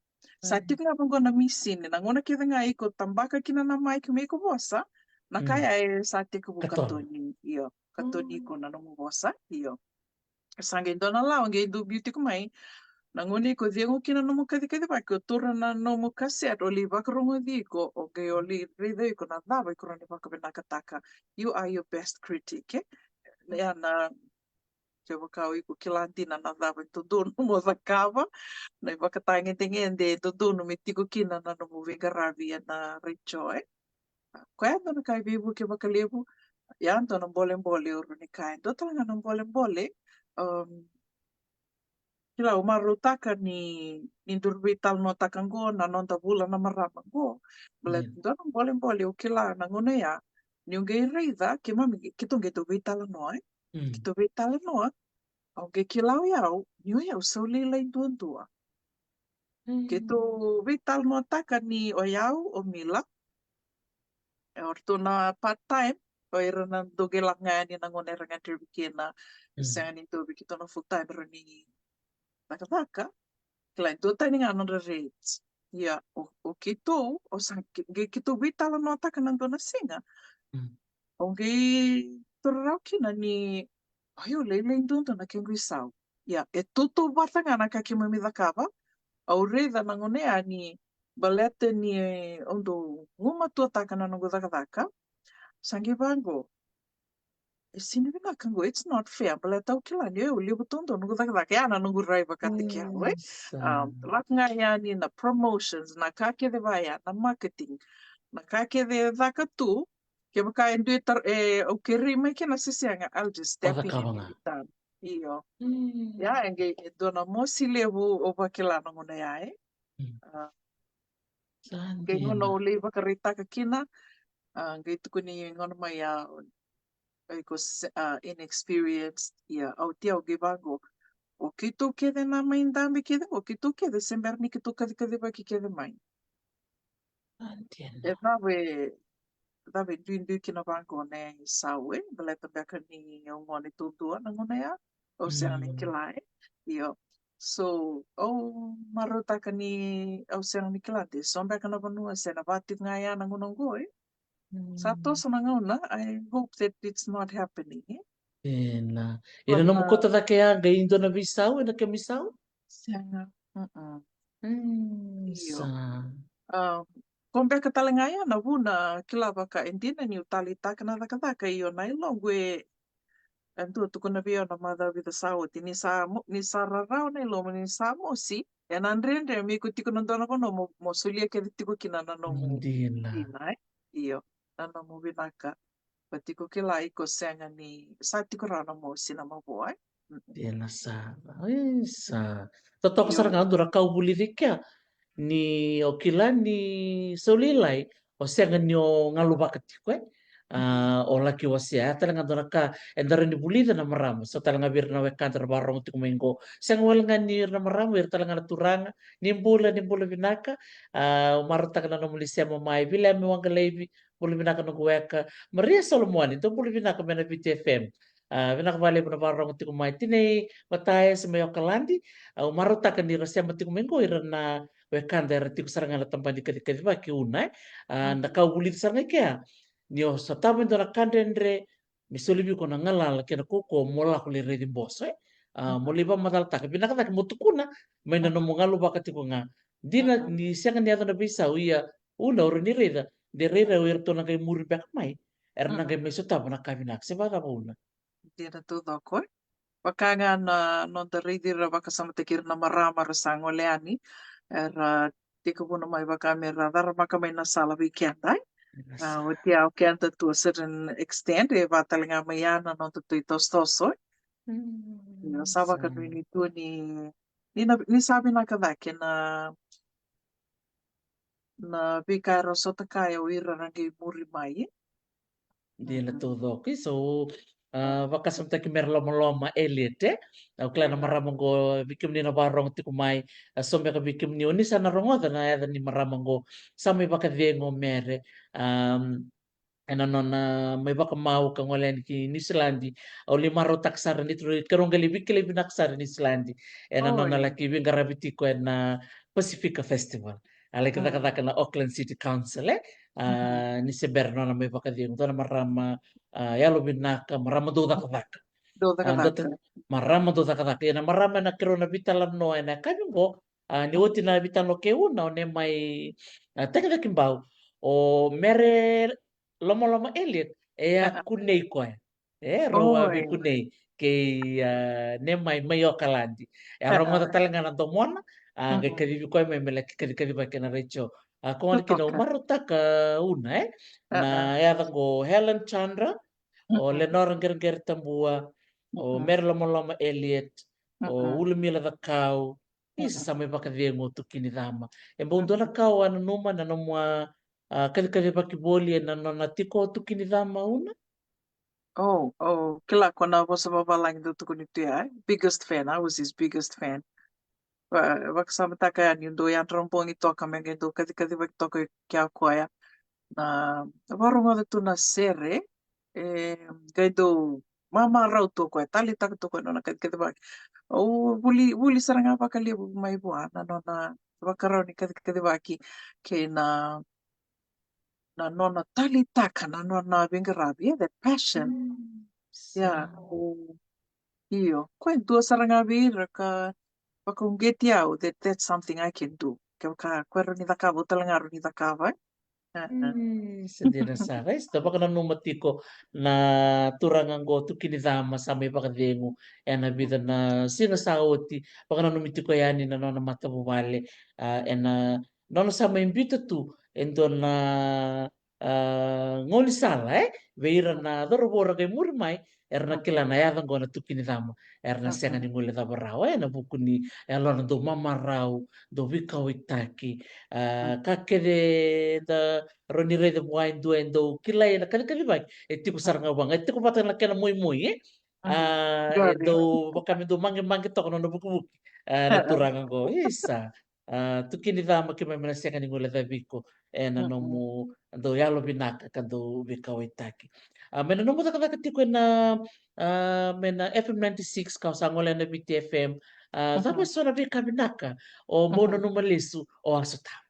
Sa tiko ga vaqo na misini, na gauna kece ga iko tabaka kina na mic me iko vosa, na ka ya e sa tekivu katoni, io, katoni iko na nomu vosa, io. Sa qai dua na lawa qai dau biu tiko mai. Na gauna iko cegu kina nomu kacikacivaki, o taura na nomu cassette, o lai vakarogoci iko, o qai o lai raica iko na cava iko rawa ni vakavinakataka. You are your best critic, e? Ya na, kevaka o iko kila dina na cava e dodonu mo cakava, na ivakatagedegede e dodonu me tiko kina na nomu veiqaravi ena retio, e? Koya dua na ka e veivuke vakalevu. Ya dua na bolebole au rawa ni kaya, dua tale ga na bolebole. Um, kila, au marautaka ni, ni daru veitalanoataka qo na noda vula na marama qo. Baleta dua na bolebole au kila na gauna ya, niu qai raica keimami, keitou qai tou veitalanoa, e? Keitou veitalanoa, au qai kila o yau ni o yau sa lailai duadua. Keitou veitalanoataka ni o yau, o Mila, e, o ratou na part time, o ira na dau qai lako ga yani na gauna era gadrevi kina, sega ni dau vei keitou na full time, era ni cakacaka. Kila, e duatani ga nodra rate. Ia, o, o keitou, o sa qai keitou veitalanoataka na dua na siga, au qai taura rawa kina ni o yau lailai duadua na kequ isau. Ia, e tautauvata ga na ka keimami cakava. Au raica na gauna ya ni baleta ni au dau gumatuataka na noqu cakacaka, sa qai vaqo, e sega ni vinaka qo, it's not fair. Baleta au kila ni o yau levu duadua noqu cakacaka, ya na noqu rai vakataki au, e? Um, lako ga yani na promotions, na ka kece vaya, na marketing, na ka kece caka tu, kevaka e dua e, e au kerei mai kina se sega, I'll just step in and get it done. Io. Ia, e qai, e dua na mosi levu au vakila na gauna ya, e? Qai gauna au lai vakaraitaka kina, a, qai tukuni gauna mai ya, o iko se, a, inexperienced, ia, au, oti au qai vaqo, o keitou kece na mai dabe kece, o keitou kece se bera ni keitou kacikacivaki kece mai. E cava e, cava e duidui kina vaqo na isau, e? Baleta beka ni au gone duadua na gauna ya, au sega ni kila, e? Io. So au marautaka ni au sega ni kila de so beka na vanua se na vati ga ya na gauna oqo, e? Sa toso na gauna, I hope that it's not happening, e? Ena, ena nomu koto cake ya qai dua na veisau ena kemu isau? Sega. Io. Sa. Um, ko beka tale ga ya na vuna, kila, vaka e dina niu taleitaka na cakacaka, io, na yaloqu e, e dua tukuna vei au na macawa vica sa oti, ni sa mo-, ni sa rarawa na yalomu, ni sa mosi, ena dredre me iko tiko na dua na vanua mo, mo solia kece tiko kina na nomu dina, e? Io, na nomu vinaka. Baleta iko kila iko sega ni, sa tiko rawa na mosi na mavoa, e? Dina sara. Isa. Totoka sara ga dua na ka au vulica kea. Ni o kila ni sa lailai, o sega ni o galuvaka tiko, e? A, o laki wasea, ya tale ga dua na ka eda rawa ni vulica na marama. So tale ga vei ira na wekada era vakarorogo tiko mai qo. Sega wale ga ni ira na marama, ira tale ga na turaga. Ni bula, ni bula vinaka. A, au marautaka na nomuni sema mai, Viliame Waqalaivi, bula vinaka noqu weka. Maria Solomone, dou bula vinaka mai na Viti F M. A, vinaka vakalevu na vakarorogo tiko mai. Tinai Mataiasi mai Okaladi, au marautaka ni ra sema tiko mai qo ira na wekada era tiko sara ga na tabana ni kacikacivaki, Una, e? A, na ka au vulica sara ga i kea, ni o sotava e dua na ka dredre, me soli vei iko na galala kei na kaukauwa mo lako lai raici boso, e? A, mo lai vakamacalataka vinaka cake, mo tukuna mai na nomu galuvaka tiko ga. Dina ni sega ni yaco na veisau, ia, Una, o rawa ni raica, de rairai o iratou na qai muri beka mai, era na qai mai sotava na ka vinaka, se vakacava, Una? Dina taucoko, e? Vaka ga na noda raici ira, vakasamataki ira na marama ra sa gole yani, era tekivuna mai vaka me ra caramaka mai na sala vei keda, e? A, oti ya o keda to a certain extent, e vaka tale ga mai ya na noda tu itosotoso, e? Io, sa vakanuinui tu ni, ni na, ni sa vinaka cake na, na veika era sota kaya o ira ra qai muri mai, e? Dina taucoko. So, a, vakasamataki Mere Lomaloma Elliot, e? Au kila na marama oqo, vei kemuni na vakarogo tiko mai, a, so beka vei kemuni o ni sa na rogoca na yaca ni marama oqo, sa mai vakacegu o Mere, am, ena nona mai vakamau ka gole yani ki Niusiladi. Au lai marautaka sara ni tru, keirau qai lai veikilai vinaka sara i Niusiladi ena nona laki veiqaravi tiko ena Pacifica Festival. A laki cakacaka na Auckland City Council, e? A, ni se bera nona mai vakacegu, dua na marama, a, yalovinaka, marama dau cakacaka. Dau cakacaka. Marama dau cakacaka. Ia na marama ena keirau na veitalanoa ena yakavi oqo, a, ni oti na veitalanoa kei Una, o Nemai, a, Takicakibau, o Mere Lomaloma Elliot, e a kunei koya. E, rau a veikunei kei, a, Nemai mai Okaladi. E a rogoca tale ga na domona, a, qai kacivi koya mai me laki kacikacivaki ena retio. A, ko gona kina au marautaka, Una, e? Na yaca oqo Helen Chandra, o Lenora Qereqere Tabua, o Mere Lomaloma Elliot, o Ulamila Cakau, isa sa mai vakacegu o Tuki ni Cama. E bau dua na ka au a nanuma na nomu a, a, kacikacivaki voli ena nona tiko o Tuki ni Cama, Una? O, o, kila ko na vosa vavalagi dau tukuni tu ya, e? Biggest fan, I was his biggest fan. Va-, vakasamataka yani dau yadra bogi toka me qai dau kacikacivaki toka kea koya. Na, vakarogoca tu na sere, e, qai dau mamarau tu o koya, taleitaka tu o koya nona kacikacivaki. Au vuli, vuli sara ga vakalevu mai vua na nona vakarau ni kacikacivaki kei na, na nona taleitaka na nona veiqaravi, e, the passion. Ia, o, io, koya e dua sara ga vei ira ka vakauqeti au that that's something I can do. Kevaka koya rawa ni cakava, au tale ga rawa ni cakava, e? Sa dina sara, e, sa vakananuma tiko na turaga oqo Tuki ni Cama sa mai vakacegu ena vica na siga sa oti, vakananumi tiko yani na nona matavuvale, a, ena nona sa mai biuta tu e dua na, a, gaunisala, e, vei ira na cauravou ra qai muri mai, era na kila na yaca oqo na Tuki ni Cama, era na sega ni guilecava rawa, e, ena vuku ni yalona dau mamarau, dau veikauwaitaki, a, ka kece da rawa ni raica vua e dua e dau kilai ena kacikacivaki, e tiko sara ga vua ga, e tiko vata na kena moimoi, e? A, e dau vaka me dau magemage toka nona vukivuki, a, na turaga oqo, isa. A, Tuki ni Cama, keimami na sega ni guilecavi iko ena nomu dau yalovinaka ka dau veikauwaitaki. A, mai na nomu cakacaka tiko ena, a, mai na F M ninety-six ka o sa gole ena Viti F M, a, cava eso na veika vinaka o bau nanuma lesu o a sotava?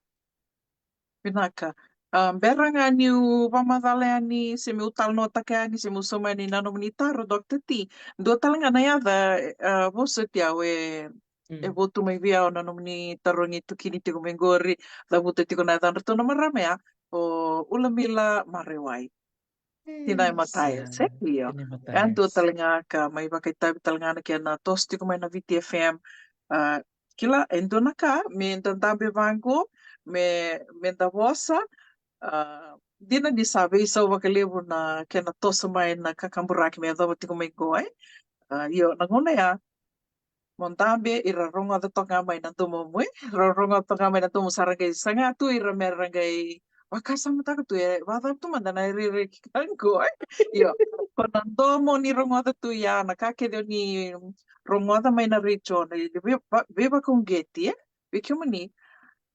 Vinaka. A, bera ga niu vakamacala yani se meu talanoataka yani se meu sauma yani na nomuni taro, Doctor T. Dua tale ga na yaca, a, vosoti au e, e votu mai vei au na nomuni tarogi Tuki ni tiko mai qori, cavuta tiko na yacadratou na marama ya, o Ulamila Marewai. Tina e Mataias, e? Io. E a dua tale ga ka mai vakaitavi tale ga na kena toso tiko mai na Viti F M. A, kila, e dua na ka me da dabe vaqo, me, me da vosa. A, dina ni sa veisau vakalevu na kena toso mai na kakaburaki me yacova tiko mai qo, e? A, io, na gauna ya, mo dabe, ira rogoca toka ga mai na domomu, e? Ira rogoca toka ga mai na domomu, sa ra qai saga tu ira me ra qai vakasamataka tu, e, vakacava tu mada na rairai kika qo, e? Io, ko na domo ni rogoca tu ya, na ka kece o ni rogoca mai na retio, na vei-, va-, veivakauqeti, e? Vei kemuni,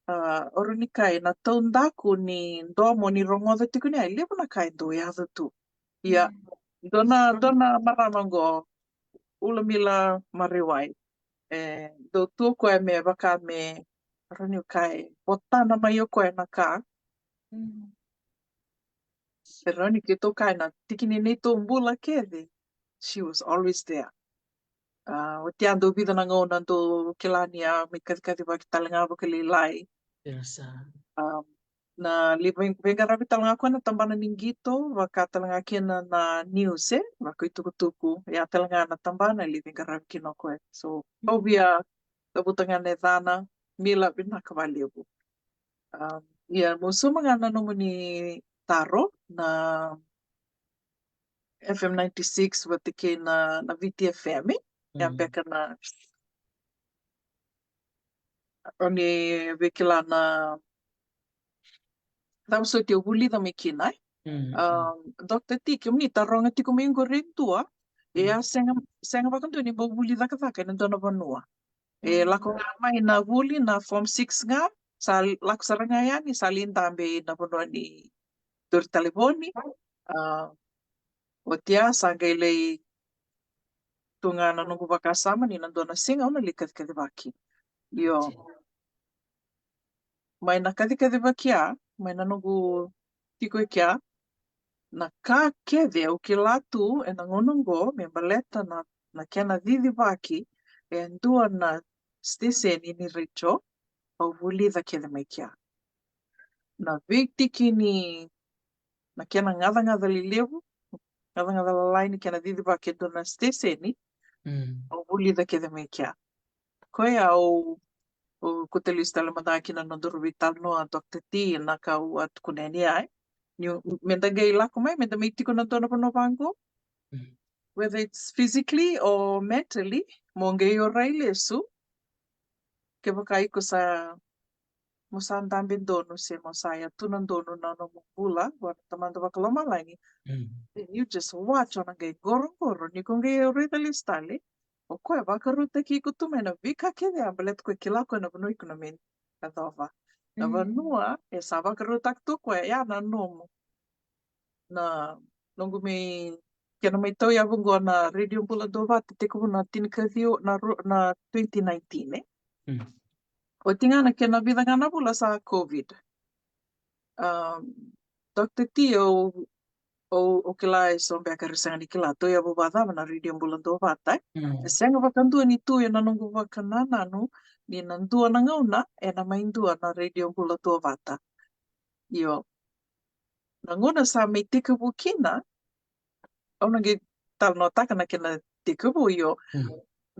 a, o rawa ni kaya na taudaku ni domo ni rogoca tiko ni ya, e levu na ka e dau yaco tu. Ia, dua na, dua na marama qo, Ulamila Marewai. E, dau tu o koya me vaka me, rawa niu kaya, votana mai o koya na ka. E rawa ni keitou kaya na tiki ni neitou bula kece, she was always there. A, oti ya dau vica na gauna dau kila ni a mai kacikacivaki tale ga vakalailai. A, na lai vei-, veiqaravi tale ga koya na tabana ni qito, vaka tale ga kina na news, e, vakaitukutuku, ya tale ga na tabana e lai veiqaravi kina o koya. So, au via cavuta ga na yacana, Mila, vinaka vakalevu. A, ia, meu sauma ga na nomuni taro, na F M ninety-six vata kei na, na Viti F M, e? Ia beka na, o ni via kila na cava soti au vulica mai kina, e? Mm, mm. Um, Doctor T, kemuni taroga tiko mai qori e dua, e a sega, sega vakadua ni bau vuli cakacaka ena dua na vanua. E lako ga mai na vuli na form six ga, sa lako sara ga yani, sa lai dabe ina vanua ni turi talevoni. Ah, oti ya sa qai lai tu ga na noqu vakasama ni na dua na siga au na lai kacikacivaki. Io. Mai na kacikacivaki ya, mai na noqu tiko e kea, na ka kece au kila tu ena gauna oqo me baleta na, na kena cicivaki e dua na siteseni ni retio, au vulica kece mai kea. Na veitiki ni, na kena gacagaca lelevu, gacagaca lalai ni kena cicivaki e dua na siteseni, au vulica kece mai kea. Koya au, au kauta lesu tale mada kina na nodaru veitalanoa, Doctor T, na ka au a tukuna yani ya, e. Ni meda qai lako mai, meda mai tiko na dua na vanua vaqo. Whether it's physically or mentally, mo qai orai lesu. Kevaka iko sa, mo sa dabe donu se mo sa ya tu na donu na nomu bula vua na Tamada Vakalomalagi. Then you just watch, o na qai qoroqoro ni ko qai raica lesu tale. O koya vakarautaki iko tu mai na veika kece ya baleta koya kila koya na vanua iko na mai yacova. Na vanua e sa vakarautaki tu koya ya na nomu. Na noqu mai, kena mai tauyavu qo na Radio Bula Duavata tekivu na tinikaciwa na ro-, na twenty nineteen, e. Oti ga na kena vica ga na vula sa COVID. Um, Doctor T, o, o, o kila e so beka era sega ni kila tauyavu vakacava na Radio Bula Duavata, e. E sega vakadua ni tu ena noqu vakanananu ni na dua na gauna ena mai dua na Radio Bula Duavata. Io. Na gauna sa mai tekivu kina, au na qai talanoataka na kena tekivu, io.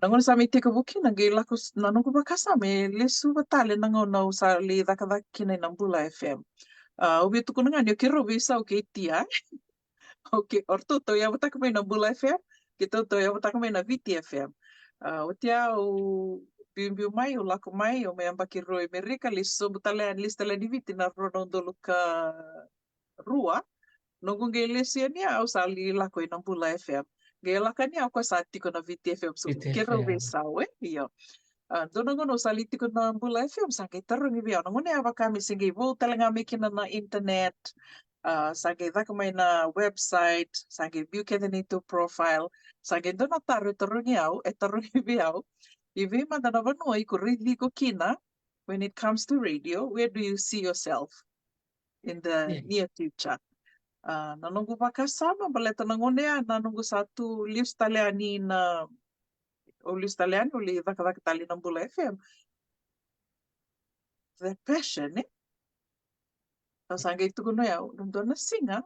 Na gauna sa mai tekivu kina, qai lako s-, na noqu vakasama e lesuva tale na gauna au sa lai cakacaka kina ena Bula F M. Ah, au via tukuna ga ni o keirau veisau kei Tia. Okay, o ratou tauyavutaka mai na Bula F M, keitou tauyavutaka mai na Viti F M. Ah, oti ya au biubiu mai, au lako mai, au mai yabaki rua i Merika, lesu sobu tale yani, lesu tale yani i Viti na rua na udolu ka rua. Noqu qai lesu yani ya, au sa lai lako ina Bula F M. Qai lako yani ya, o koya sa tiko na Viti F M, so keirau veisau, e? Io. Ah, dua na gauna au sa lai tiko na Bula F M, sa qai tarogi vei au. Na gauna ya vaka me se qai vou tale ga mai kina na internet. Ah, sa qai caka mai na website, sa qai biu kece neitou profile. Sa qai dua na taro e tarogi au, e tarogi vei au. I vei mada na vanua iko raici iko kina, when it comes to radio, where do you see yourself in the near future? Ah, na noqu vakasama, baleta na gauna ya, na noqu sa tu lesu tale yani na, au lesu tale yani, au lai cakacaka tale na Bula F M. The passion, e? Au sa qai tukuna o yau, na dua na siga,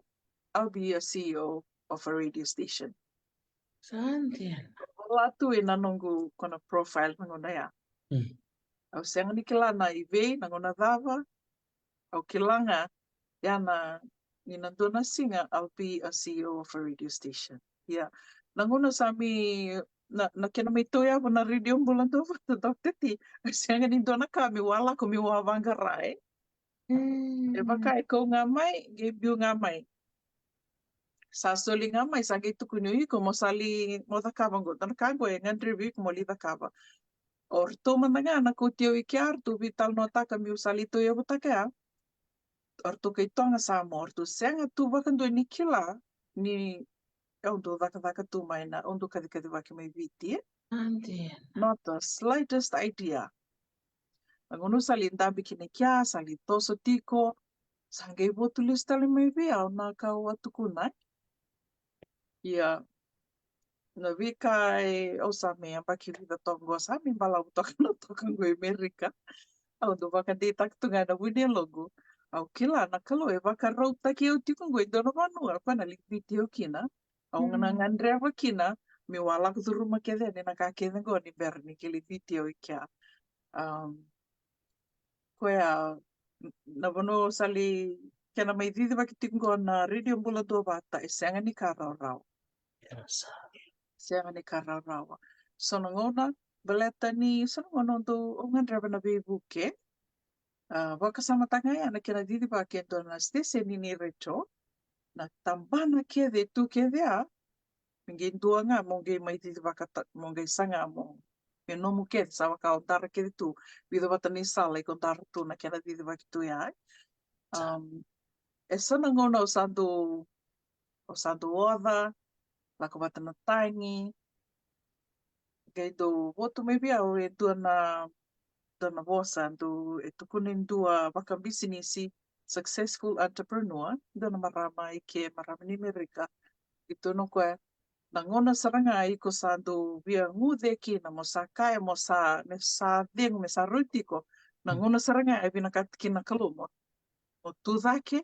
I'll be a C E O of a radio station. Sa dina. Vola tu ina noqu kona profile na gauna ya. Au sega ni kila na i vei, na gauna cava. Au kila ga, ya na, ni na dua na siga, I'll be a C E O of a radio station. Ia, na gauna sa mai, na, na kena mai tauyavu na Radio Bula Duavata, Doctor T, au sega ni dua na ka meu a lako meu a vaqara, e. E vaka e kau ga mai, qai biu ga mai. Sa soli ga mai, sa qai tukuni o iko mo sa lai, mo cakava qo. Dua na ka qo e gadrevi iko mo lai cakava. O ratou mada ga na kauti au i kea, ratou veitalanoataka meu sa lai tauyavutaka ya. O ratou kai Toga Samoa, o ratou sega tu vakadua ni kila ni au dau cakacaka tu mai na, au dau kacikacivaki mai Viti, e? Not the slightest idea. Na gauna au sa lai dabe kina i kea, sa lai toso tiko, sa qai votu lesu tale mai vei au na ka au a tukuna. Ia, na veika e, au sa mai yabaki vica toka qo, sa mai balavu toka na toka qo i Merika. Au dau vakadeitaka tu ga na vu ni yaloqu. Au kila na Kalou e vakarautaki au tiko qo e dua na vanua, koya na lai Viti au kina. Au na gadreva kina meu a lako curuma kece yani na ka kece qo ni bera ni qai lai Viti au i kea. Um, koya, n-, na vanua au sa lai, kena mai cicivaki tiko qo na Radio Bula Duavata, e sega ni ka rawarawa. Sega ni ka rawarawa. So na gauna, baleta ni so na gauna au dau, au gadreva na veivuke. Ah, vakasamataka ga ya na kena cicivaki e dua na siteseni ni retio. na tabana kece tu kece a, me qai dua ga mo qai mai cicivaka, mo qai saga mo, me nomu kece sa vaka o dara kece tu, vica vata ni sala iko dara tu na kena cicivaki tu ya. Um, e so na gauna o sa dau, o sa dau oca, lako vata na tagi, qai dau votu mai vei au e dua na, dua na vosa dau e tukuna e dua vakabisinisi, successful entrepreneur, dua na marama i ke, marama ni Amerika. E tukuna o koya, na gauna sara ga iko sa dau via guce kina mo sa kaya mo sa, me sa cegu, me sa rauti iko, na gauna sara ga e vinakata kina na Kalou mo, mo tu cake,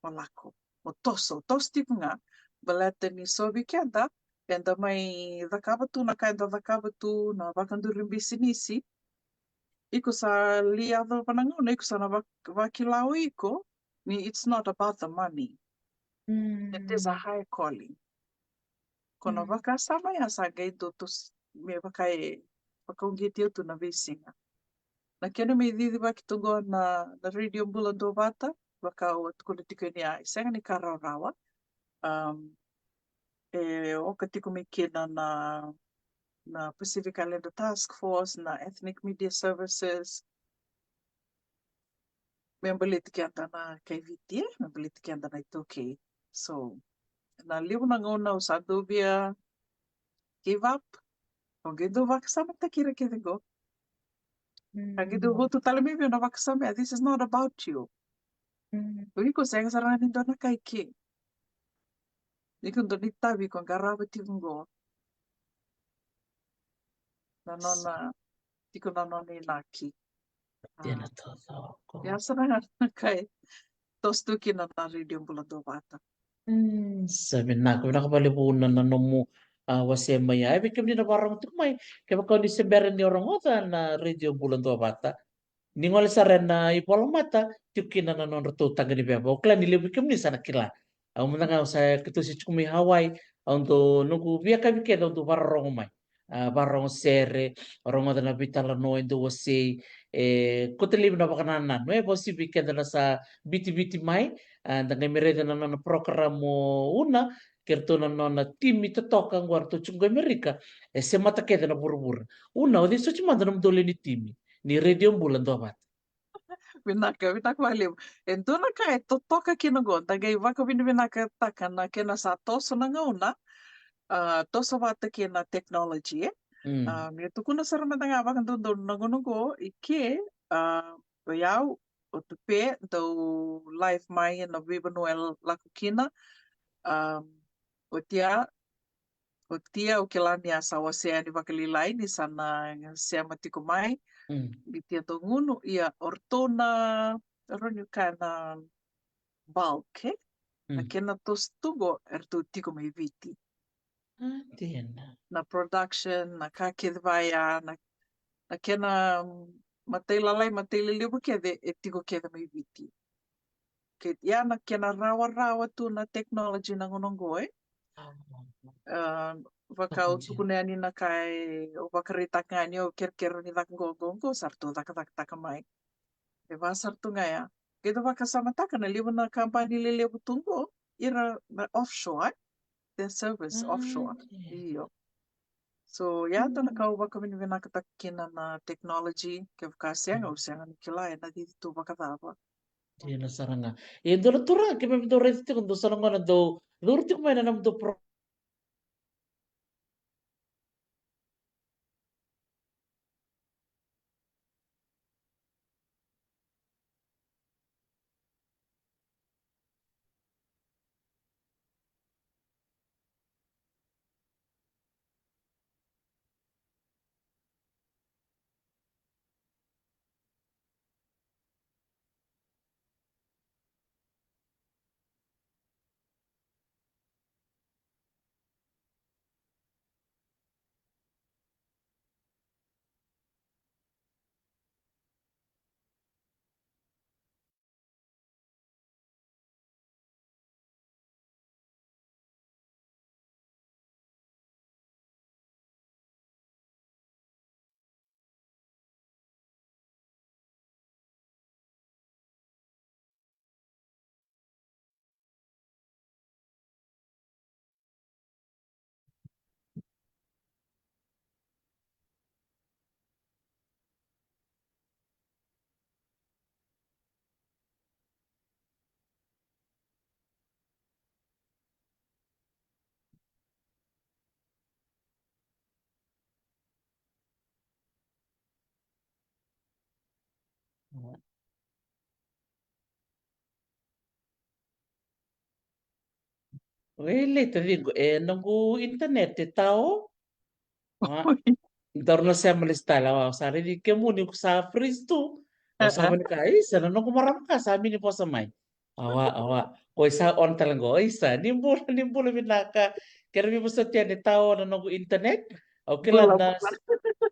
mo lako, mo toso, toso tiko ga. Baleta ni so vei keda eda mai cakava tu na ka eda cakava tu, na vakaduri bisinisi, iko sa li yacova na gauna iko sa na vak-, vakila o iko ni it's not about the money. It is a high calling. Ko na vakasama ya sa qai dau toso, me vaka e vakauqeti au tu na veisiga. Na kena me cicivaki tu qo na, na Radio Bula Duavata, vaka au a tukuna tiko ni a, e sega ni ka rawarawa. Um, e oka tiko mai kina na, na Pacific Islander Task Force, na Ethnic Media Services, me baleti keda na kai Viti, me baleti keda na iTaukei. So, na levu na gauna au sa dau via give up, au qai dau vakasamataki ira kece qo. Au qai dau votu tale mai vei au na vakasama, this is not about you. O iko sega sara ga ni dua na kai ke. Iko dua na itavi ko qarava tiko qo. Na nona, tiko na nona inaki. Ena totoko. Ia sara ga na kai toso tu kina na Radio Bula Duavata. Mm, sa vinaka, vinaka vakalevu na, na nomu, a, wasea mai ya. E vei kemuni na vakarorogo tiko mai, kevaka o ni se bera ni o rogoca na Radio Bula Duavata, ni gole sara ena ivolamata, tiko kina na nodratou taqa ni veva. Au kila ni levu vei kemuni sa na kila. Au mada ga au sa keitou se tiko mai Hawaii, au dau, noqu via kavi kece au dau vakarorogo mai. A, vakarorogo sere, rogoca na veitalanoa e dau wasei, e kauta laivi na vakanananu, e vakauasivi vei keda na sa bitiviti mai, a, da qai mai raica na nona program o Una, kei ratou na nona timi totoka qo ratou tiko qo i Amerika, e semata kece na vuravura. Una, o cei soti mada nomudou lewe ni timi ni Radio Bula Duavata? Vinaka, vinaka vakalevu. E dua na ka e totoka kina qo, da qai vakavinavinakataka na kena sa toso na gauna, a, toso vata kei na technology, e. Mm. A, me tukuna sara mada ga vakadodonu na gauna qo, i ke, a, o yau, o Tupe, dau live mai ena veivanua e lako kina, a, o tia, o tia, au kila ni a sa wasea yani vakalailai ni sa na sema tiko mai. Mm. Ni tia dau gunu, ia o ratou na, ratou ni ka na bulk, e? Na, mm, kena toso tu qo, eratou tiko mai Viti. A, dina. Na production, na ka kece vaya, na, na kena, mm, matailalai, matailelevu kece, e tiko kece mai Viti. Ke, ia na kena rawarawa tu na technology na gauna qo, e? A, vaka au tukuna yani na ka e, au vakaraitaka ga ni au kerekere ni caka qo, qo, qo, sa ratou cakacakataka mai. E vaka sara tu ga ya. Keda vakasamataka na levu na kabani lelevu tu qo, ira na offshore, e? Their service offshore. Mm, yeah. Io. So, ia, dua na ka au vakavinavinakataka kina na technology, kevaka sega, au sega ni kila ena cici tu vakacava. Dina sara ga. E dua na turaga, keimami dau raica tiko, dua sara gona dau curu tiko mai na nomudou pro- Oi, lei taciqu, e noqu internet e tao. Daru na sema lesu tale, awa, au sa raici kemuni ko sa freeze tu. Au sa mani kaya, isa, na noqu marama ka sa mini vosa mai. Awa, awa. Ko i sa on tale qo, isa, ni bula, ni bula vinaka. Kere veivosoti yani, tao na noqu internet. Au kila na,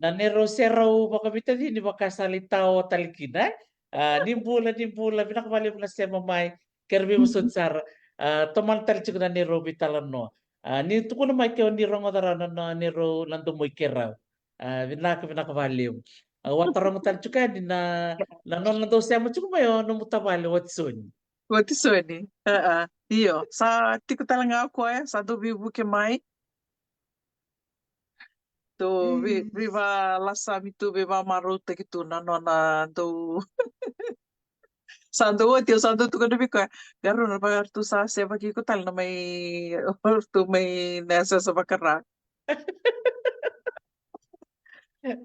na neirau serau vakaveitacini vaka sa lai tao tale kina, e? A, ni bula, ni bula, vinaka vakalevu na sema mai. Kere veivosoti sara. A, tomana tale tiko na neirau veitalanoa. A, ni tukuna mai ke o ni rogoca rawa na, na neirau na domo i keirau. A, vinaka, vinaka vakalevu. A, au a taroga tale tiko yani na, na nona dau sema tiko mai o nomu tavale o Watisoni. Watisoni. A, a. Io, sa tiko tale ga o koya, sa dau veivuke mai. Dau vei, veivalasami tu, veivakamarautaki tu na nona dau. Sa dau oti, au sa dau tukuna vei koya, qarauna vaka ratou sa sevaki iko tale na mai, ratou mai na yasayasa vaka-Ra.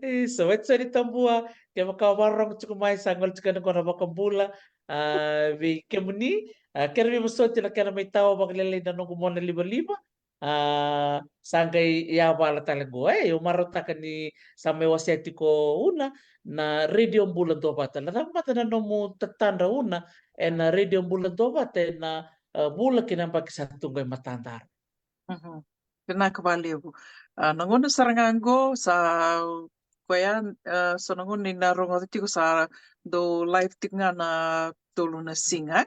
Isa, Watisoni Tabua, kevaka o vakarorogo tiko mai, sa gole tiko yani qo na vakabula, a, vei kemuni, a, kere veivosoti na kena mai tao vakalailai na noqu mona livaliva. A, sa qai yavala tale qo, e, au marautaka ni sa mai wasea tiko Una na Radio Bula Duavata. Na cava mada na nomu tatadra, Una, ena Radio Bula Duavata ena, a, vula kei na yabaki sa tu qo e matadara? Vinaka vakalevu. A, na gauna sara ga qo sa koya, a, so na gauna ni na rogoca tiko sa dau live tiko ga na tolu na siga.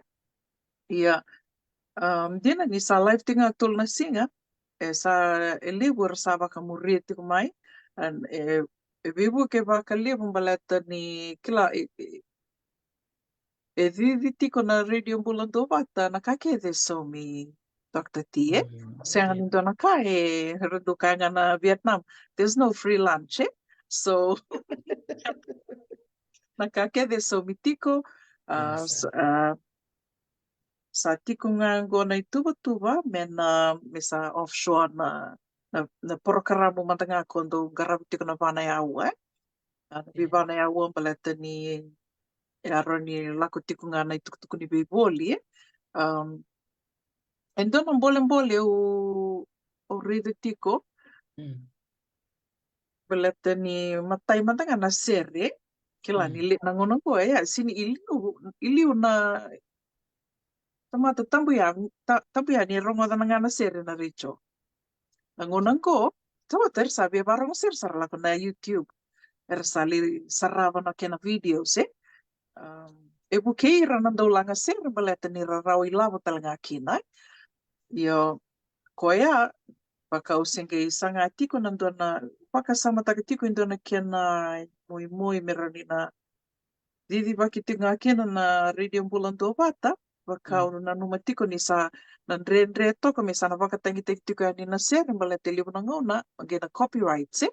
Ia, a, dina ni sa live tiko ga tolu na siga, e sa, e levu era sa vakamuria tiko mai, e, e veivuke vakalevu baleta ni kila, e, e, e cici tiko na Radio Bula Duavata, na ka kece e saumi Doctor T, e? Sega ni dua na ka e, era dau kaya ga na Vietnam, there's no free lunch, e? So, na ka kece e saumi tiko, a, sa tiko ga qo na ituvatuva me na, me sa offshore na, na, na porokaramu mada ga ko dau qaravi tiko na va na aua, e? A, na veiva na aua baleta ni e rawa ni lako tiko ga na itukutuku ni veivoli, e? A, e dua na bolebole au, au raica tiko. Baleta ni matai mada ga na sere, kila ni le, na gauna qo, e, a, sega ni liu, liu na tamata tabu ya, ta, tabu ya ni rogoca na ga na sere na retio. Na gauna qo, tamata era sa via varogo sere, sa ra lako na YouTube, era sa lai sarava na kena videos, e? A, e vukei ira na dau laga sere baleta ni ra rawa ilavo tale ga kina. Io, koya, vaka au se qai saga tiko na dua na, vakasamataka tiko e dua na kena imoimoi me rawa ni na cicivaki tiko ga kina na Radio Bula Duavata, vaka au nanuma tiko ni sa na dredre toka me sa na vakatagitaki tiko yani na sere baleta e levu na gauna, qai na copyrights, e?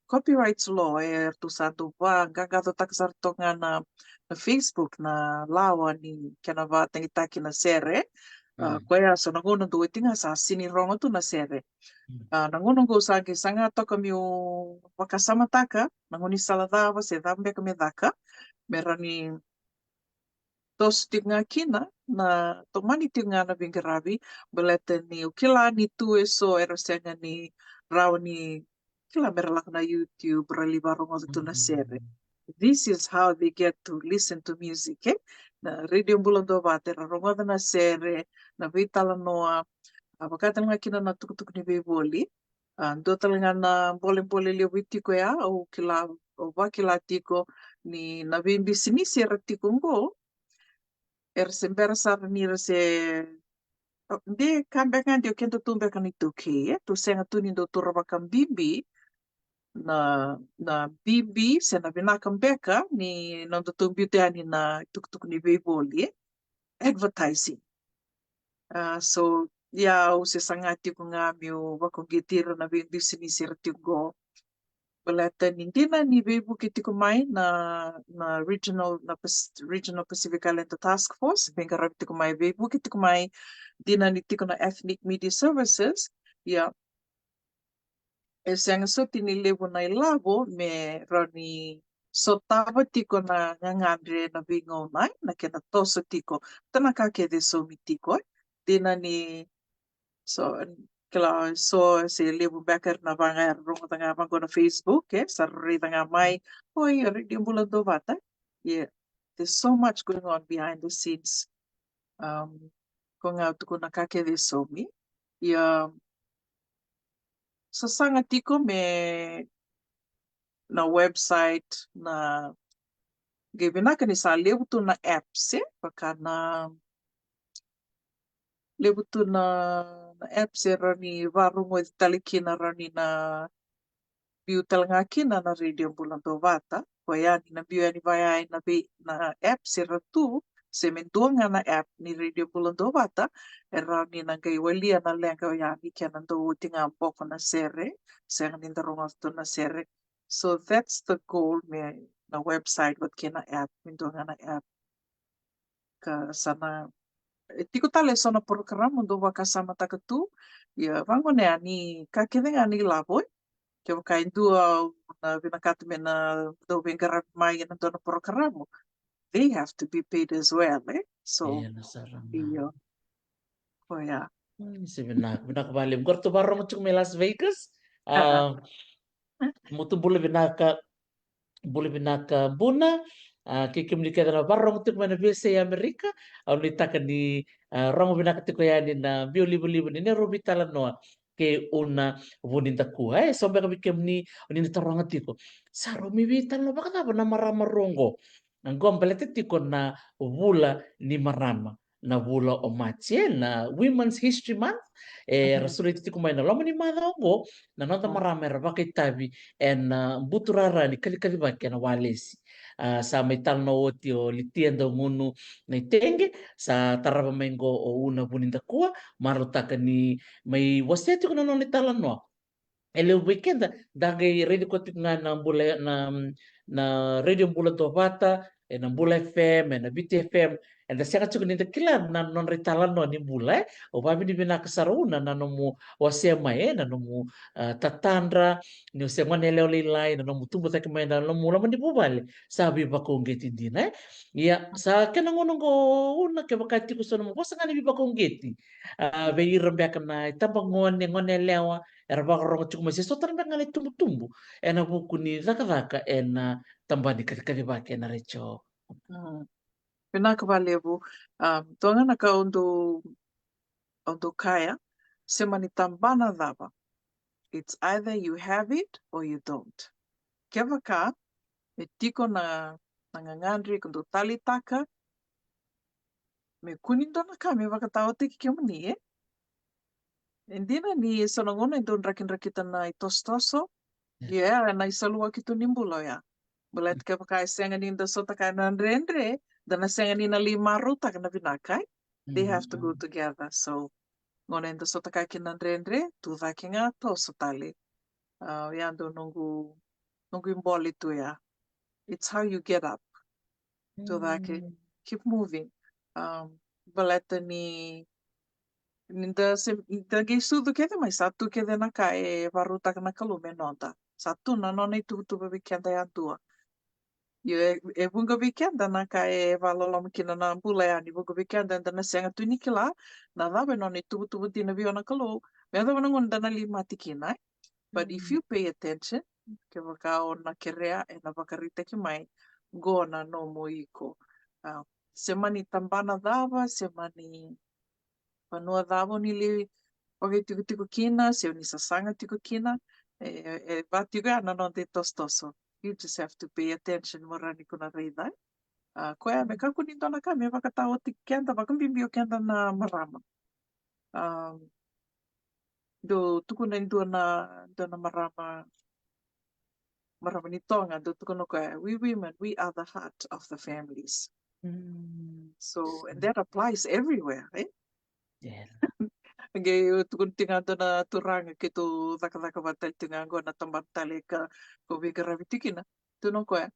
Copyrights law, e, ratou sa dau vaqaqacotaka sara toka ga na, na Facebook, na lawa ni kena vakatagitaki na sere. A, koya so na gauna dau oti ga sa sega ni rogo tu na sere. A, na gauna qo sa qai saga toka meu vakasamataka na gaunisala cava se cava beka me caka me rawa ni toso tiko ga kina, na tomani tiko ga na veiqaravi, baleta niu kila ni tu eso era sega ni rawa ni kila me ra lako na YouTube ra lai varogoca tu na sere. This is how they get to listen to music, e? Na Radio Bula Duavata era rogoca na sere, na veitalanoa, a, vaka tale ga kina na tukutuku ni veivoli. A, dua tale ga na bolebole levu e tiko ya, au kila, au vakila tiko ni na veibisinisi era tiko qo, era se bera sara ni ra se, de ka beka ga de o kedatou beka na iTaukei, e? Tou sega tu ni dau taura vakabibi na, na bibi se na vinaka beka ni nodatou biuta yani na tukutuku ni veivoli, e? Advertising. A, so, ia, au se saga tiko ga meu vakauqeti ira na veibisinisi era tiko qo. Baleta ni dina ni veivuke tiko mai na, na regional, na Pas-, Regional Pacific Islander Task Force, veiqaravi tiko mai, veivuke tiko mai, dina ni tiko na Ethnic Media Services, ia, e sega soti ni levu na ilavo me rawa ni sotava tiko na gagadre na veigauna, e, na kena toso tiko. Tana ka kece e saumi tiko, e. Dina ni so kila so se levu beka era na vaga era rogoca ga vaqo na Facebook, e, sa raica ga mai. Oi, Radio Bula Duavata. Yeah, there's so much going on behind the scenes. Um, ko ga tukuna ka kece e saumi. Ia, sasaga tiko me na website, na qai vinaka ni sa levu tu na apps, e, vaka na levu tu na, na apps e rawa ni varogoci tale kina, rawa ni na biu tale ga kina na Radio Bula Duavata. Koya ni na biu yani vaya na vei na apps era tu, se me dua ga na app ni Radio Bula Duavata, e rawa ni na qai walia na leqa oya ni kena dau oti ga boko na sere, sega ni da rogoca tu na sere. So that's the goal, me na website vata kei na app, me dua ga na app. Ka sa na, e tiko tale eso na porokaramu dau vakasamataka tu. Ia vaqo na ya ni ka kece ga ni lavo, e. Kevaka e dua au na vinakata me na dau veiqaravi mai ena dua na porokaramu, they have to be paid as well, e. So, io, sara ga. Koya. Mm, se vinaka, vinaka vakalevu. Qori tou varogo tiko mai Las Vegas. Ah, mutu bula vinaka, bula vinaka Buna. Ah, kei kemuni kece na varogo tiko mai na veiyasai Amerika, au nuitaka ni, ah, rogo vinaka tiko yani na biu livaliva ni neirau veitalanoa kei Una Vunidakua. E so beka vei kemuni o ni na taroga tiko, sa rau mai veitalanoa vakacava na marama rua oqo? Na qo baleta tiko na vula ni marama, na vula o Maji, e, na Women's History Month. E ra sureti tiko mai na loma ni macawa oqo na noda marama era vakaitavi ena buturara ni kacikacivaki ena walesi. Ah, sa mai talanoa oti o Litia Daugunu Naiteqi, sa tarava mai qo o Una Vunidakua, marautaka ni mai wasea tiko na nona italanoa. E levu vei keda da qai raici koya tiko ga na bula na, na Radio Bula Duavata, ena Bula F M, ena Viti F M. Eda sega tiko ni da kila na nodra italanoa ni bula, e. Au vakavinavinaka sara Una na nomu wasea mai, e, na nomu, ah, tatadra ni o se gone yalewa lailai, na nomu tubu cake mai na nomu loma ni vuvale sa veivakauqeti dina, e. Ia sa kena gauna oqo Una, kevaka tiko so nomu vosa ga ni veivakauqeti, ah, vei ira beka na itabagone, gone yalewa era vakarorogo tiko mai, se so tale beka ga na itubutubu ena vuku ni cakacaka ena tabana ni kacikacivaki ena retio. Mm. Vinaka vakalevu. Um, dua ga na ka au dau, au dau kaya, se mani tabana cava, it's either you have it or you don't. Kevaka me tiko na, na gagadre ko dau taleitaka, me kua ni dua na ka me vakataotaki kemuni, e. E dina ni so na gauna e dau drakidrakita na itosotoso. Ia, e na isaluwaki tu ni bula oya. Baleta kevaka e sega ni da sotava na dredre, da na sega ni na lai marautaka na vinaka, e. They have to go together. So gauna e da sotava kina na dredre, tu cake ga toso tale. Ah, oya dau noqu, noqu ibole tu ya. It's how you get up. Tu cake, keep moving. Um, baleta ni, ni da se, da qai sucu kece mai, sa tu kece na ka e varautaka na Kalou me noda. Sa tu na nona ituvatuva vei keda yadua. Io, e, e vuqa vei keda na ka e vakaloloma kina na bula ya, ni vuqa vei keda eda na sega tu ni kila na cava e nona ituvatuva dina vei au na Kalou, me yacova na gauna da na lai mate kina, e. But if you pay attention, kevaka o na kerea, ena vakaraitaki mai qo na nomu iko. Ah, se mani tabana cava, se mani vanua cava o ni lai vakaitikotiko kina, se o ni sasaga tiko kina, e, e va tiko ya na noda itosotoso. You just have to pay attention mo rawa ni ko na raica. Ah, koya me kakua ni dua na ka me vakataotaki keda, vakabibi o keda na marama. Um, dau tukuna e dua na, dua na marama, marama ni Toga, dau tukuna o koya, "We women, we are the heart of the families." Mm. So, and that applies everywhere, e? Yeah. Qai tukuna tiko ga dua na turaga, keitou cakacaka vata tale tiko ga qo na tabana tale ka ko veiqaravi tiko kina. Tukuna o koya,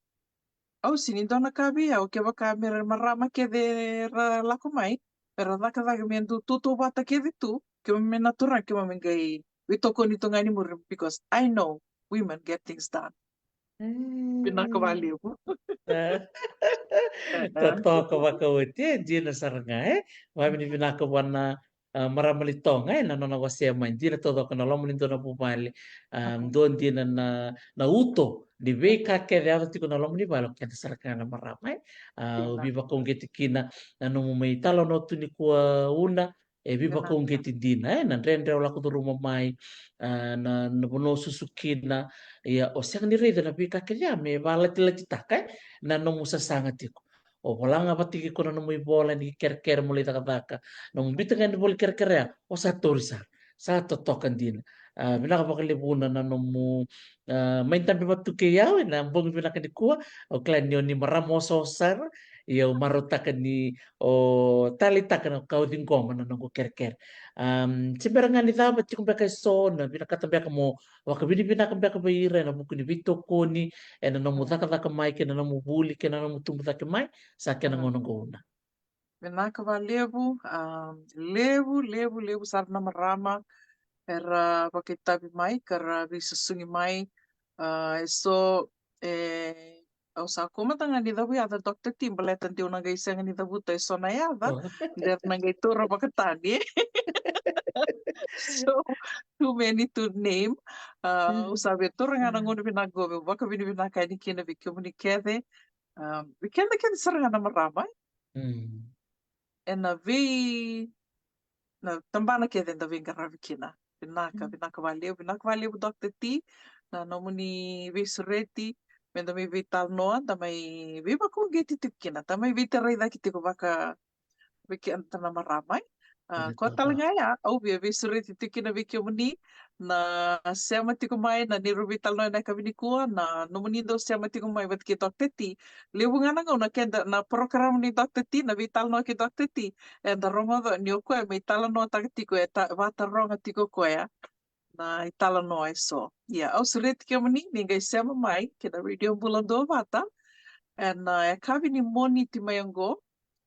"Au sega ni dua na ka vei au, kevaka me ra marama kece ra lako mai, me ra cakacaka me dau tautauvata kece tu, keimami na turaga keimami qai veitokoni tu ga ni muri, because I know women get things done." Vinaka vakalevu. Totoka vakaoti, e dina sara ga, e. Vavinavinaka vua na, a, marama ni Toga, e, na nona wasea mai. Dina taucoko na loma ni dua na vuvale. A, dua dina na, na uto ni veika kece yaco tiko na loma ni vale, o keda sara ga na marama, e. A, au veivakauqeti kina na nomu mai talanoa tu nikua, Una, e veivakauqeti dina, e, na dredre o lako curuma mai, a, na, na vanua o susu kina, ia o sega ni raica na veika kece ya me vakalatilati taka, e, na nomu sasaga tiko. O vola ga vata kei iko na nomu ivola ni kerekere mo lai cakacaka, nomu biuta ga ni voli kerekere ya, o sa tauri sara, sa totoka dina. A, vinaka vakalevu na, na nomu, a, mai dabe vata tu kei au ena bogi vinaka nikua. Au kila ni o ni marama osaosa sara, ia au marautaka ni o taleitaka na ka o ciqoma na noqu kerekere. Am, se bera ga ni cava, tiko beka eso na vinakata beka mo vakavinavinaka beka vei ira ena vuku ni veitokoni ena nomu cakacaka mai kei na nomu vuli kei na nomu tubu cake mai, sa kena gauna qo, Una. Vinaka vakalevu, am, levu, levu, levu sara na marama era vakaitavi mai ka ra veisusugi mai. A, eso, e, au sa kua mada ga ni cavuyaca, Doctor T, baleta deu na qai sega ni cavuta eso na yaca, de ra na qai taura vakatani. So, too many to name. A, au sa via taura ga na gauna vinaka qo meu vakavinavinaka yani kina vei kemuni kece. A, vei keda kece sara ga na marama, e. Mm. Ena vei, na tabana kece eda veiqaravi kina. Vinaka, vinaka vakalevu, vinaka vakalevu, Doctor T, na nomuni veisureti meda mai veitalanoa, da mai veivakauqeti tiko kina, da mai veitarai cake tiko vaka vei keda na marama, e. A, ko tale ga ya, au via veisureti tiko kina vei kemuni na sema tiko mai na neirau veitalanoa ena yakavi nikua, na nomuni dau sema tiko mai vata kei Doctor T. Levu ga na gauna keda na porokaramu ni Doctor T, na veitalanoa kei Doctor T, eda rogoca ni o koya mai talanoataka tiko, e ta-, vataroga tiko o koya na italanoa eso. Ia, au sureti kemuni ni qai sema mai kei na Radio Bula Duavata ena, e, yakavi ni Moniti mai oqo.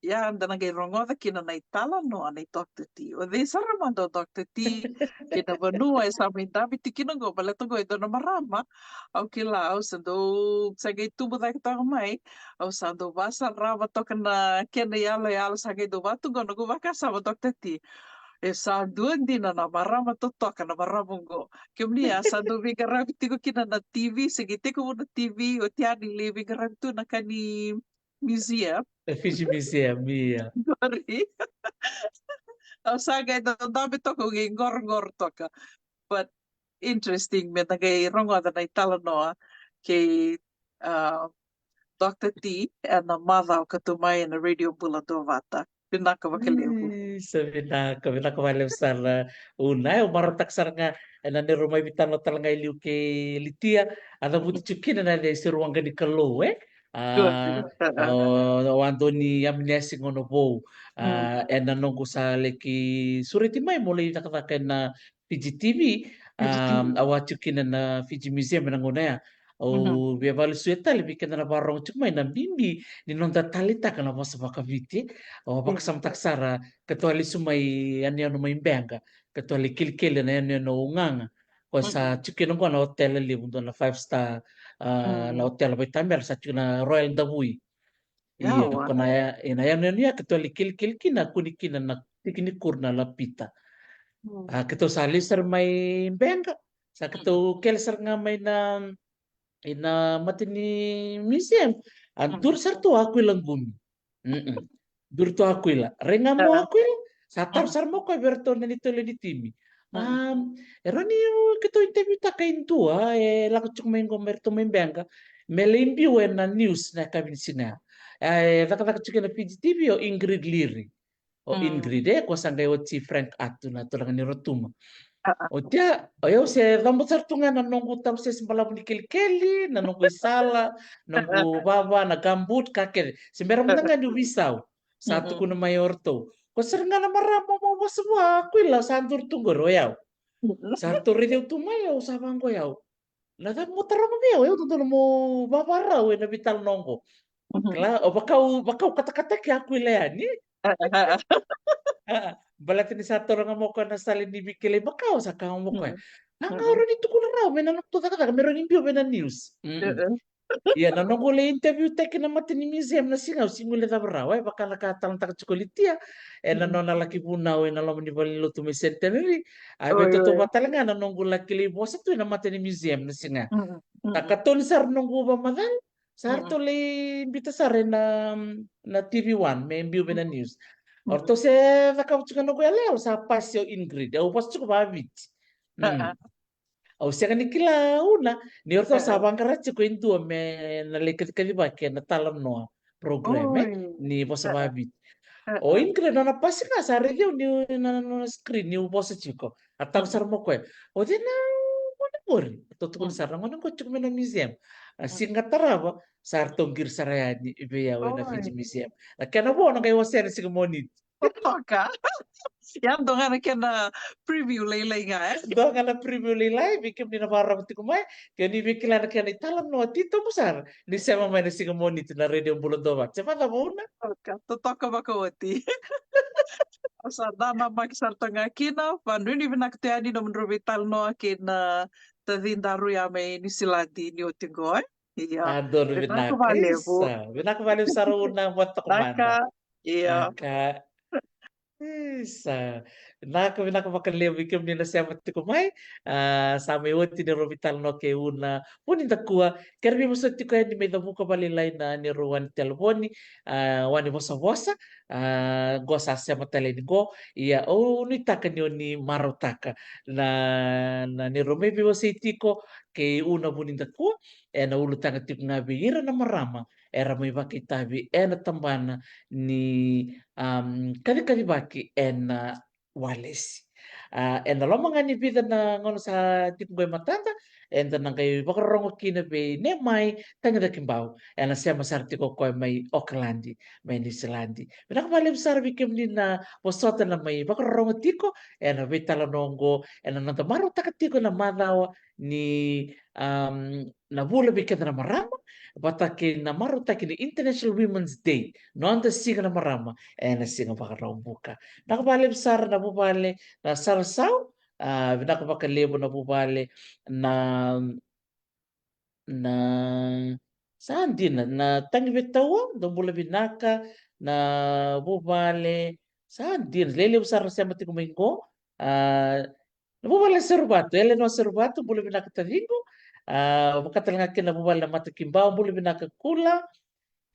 Ia, da na qai rogoca kina na italanoa nei Doctor T. O cei sara mada o Doctor T, kei na vanua e sa mai dabe tiko kina oqo, baleta oqo e dua na marama au kila, au sa dau, sa qai tubu cake toka mai, au sa dau vasarava toka na kena iyaloyalo, sa qai dau vaka tu qo noqu vakasama, Doctor T. E sa dua dina na marama totoka na marama oqo. Kemuni a sa dau veiqaravi tiko kina na T V, se qai tekivu na T V, oti yani lai veiqaravi tu na ka ni museum. E, Fiji Museum, ia. Qori. Au sa qai dau dabe toka, au qai qoroqoro toka. But interesting, meda qai rogoca na italanoa kei, a, Doctor T ena macawa ka tu mai ena Radio Bula Duavata. Vinaka vakalevu. Isa, vinaka, vinaka vakalevu sara. Una, e, au marautaka sara ga ena neirau mai veitalanoa tale ga e liu kei Litia, a cavuti tiko kina na yaca i Seruwaqa ni Kalou, e? A, o, o Adoni Aminasi Gonavou, a, ena noqu sa laki sureti mai mo lai cakacaka ena Fiji T V, a, au a tiko kina na Fiji Museum ena gauna ya. Au via vakalesuya tale vei keda na vakarogo tiko mai na bibi ni noda taleitaka na vosa vakaviti. Au vakasamataka sara, keitou a lesu mai yanuyanu mai Beqa, keitou a lai kelikeli ena yanuyanu o Ugaga. Ko sa tiko kina qo na otela levu, dua na five star, a, na otela vaitabela, sa tiko na Royal Davui. Ia, ko na ya, ena yanuyanu ya keitou a lai kelikeli kina, kune kina na tiki ni kuro na Lapita. A, keitou sa lesu sara mai Beqa, sa keitou kele sara ga mai na, ena mata ni museum. A, duri sara tu o Akuila Qumi. Duri tu o Akuila. Rai ga mai o Akuila, sa taro sara mai o koya vei iratou na neitou lewe ni timi. A, e rawa ni keitou interview taka e dua e lako tiko mai qo mai, iratou mai Beqa, me lai biu ena news na yakavi ni siga ya. E cakacaka tiko ena Fiji T V o Ingrid Leary. O Ingrid, e, ko sa qai oti Frank Atu, na turaga ni Rotuma. Oti ya, o yau se coba sara tu ga na noqu tarausese balavu ni kelikeli, na noqu isala, noqu vava, na gumboot, ka kece. Se bera mada ga niu veisau, sa tukuna mai o ratou, ko sara ga na marama mo vosa vua o Akuila sa duri tu qori, o yau. Sa ratou raici au tu mai, au sa vaqo, o yau. Na cava mo taroga vei au? Au dodonu mo vavarau ena veitalanoa qo. Kila, o vakau, vakau katakata ki Akuila yani. A, baleta ni sa taura ga mai o koya na sala ni veikilai vakau, sa kaya mai o koya, Au rawa ni tukuna rawa me na noqu cakacaka me rawa ni biu vei na news. Ia na noqu lai interview taki na mata ni museum na siga, au sega ni guilecava rawa, e vaka na ka talanoataka tiko o Litia ena nona laki vunau ena loma ni valenilotu mai Centenary. A vei totou vata tale ga na noqu laki lai vosa tu ena mata ni museum na siga. Na katoni sara noqu vakamacala, sa ratou lai bita sara ena, na T V One me biu vei na news. O ratou se cakava tiko na noqu yaloyalo, sa pasi o Ingrid, au vosa tiko vaviti. Au sega ni kila Una ni o ratou sa vaqara tiko e dua me na lai kacikacivaki ena talanoa program e ni vosa vaviti. O Ingrid nona pasi ga sa raici au ni na nona screen niu vosa tiko. A tau sara mo koya, o cei na gone qori? Ratou tukuna sara na gone qori tiko mai na museum. A siga tarava sa ratou qiri sara yani vei au ena Fiji Museum. Na kena vo na qai wasea na siga Moniti. Totoka. Ia dua ga na kena preview lailai ga e. Dua ga na preview lailai vei kemuni na vakarorogo tiko mai, ke ni via kila na kena italanoa titobu sara, ni sema mai na siga Moniti na Radio Bula Dua Vata. Se vakacava Una? Totoka, totoka vakaoti. Au sa da namaki sara toka ga kina, vakanuinui vinaka tu yani nomudrau veitalanoa kei na tacidaru ya mai Niusiladi ni oti qo e. Ia. A donu vinaka. Vinaka vakalevu. Isa, vinaka vakalevu sara Una, bula toka mada. Ia. Isa. Vinaka, vinaka vakalevu vei kemuni na sema tiko mai. A, sa mai oti neirau veitalanoa kei Una Vunidakua. Keirau veivosoti tiko yani mai Cavuka vakalailai na neirau wani telefoni, a, wani vosavosa. A, qo sa sema tale yani qo. Ia au nuitaka ni o ni marautaka na, na neirau mai veiwasei tiko kei Una Vunidakua ena ulutaga tiko ga vei ira na marama era mai vakaitavi ena tabana ni, am, kacikacivaki ena walesi. A, ena loma ga ni vica na gauna sa tiko qo e matada, eda na qai vakarorogo kina vei Nemai Tagicakibau, ena sema sara tiko o koya mai Okaladi, mai Niusiladi. Vinaka vakalevu sara vei kemuni na vosota na mai vakarorogo tiko ena veitalanoa oqo, ena noda marautaka tiko na macawa ni, am, na vula vei keda na marama, vata kei na marautaki ni International Women's Day, noda siga na marama, ena siga Vakaraubuka. Vinaka vakalevu sara na vuvale na Sarasau, a, vinaka vakalevu na vuvale na, na, sa dina, na Tagivetaua, dou bula vinaka, na vuvale, sa dina, lelevu sara na sema tiko mai qo, a, na vuvale na Seruvatu, Elenoa Seruvatu, bula vinaka taciqu. A, vaka tale ga kina na vuvale na Matakibau, bula vinaka Kula.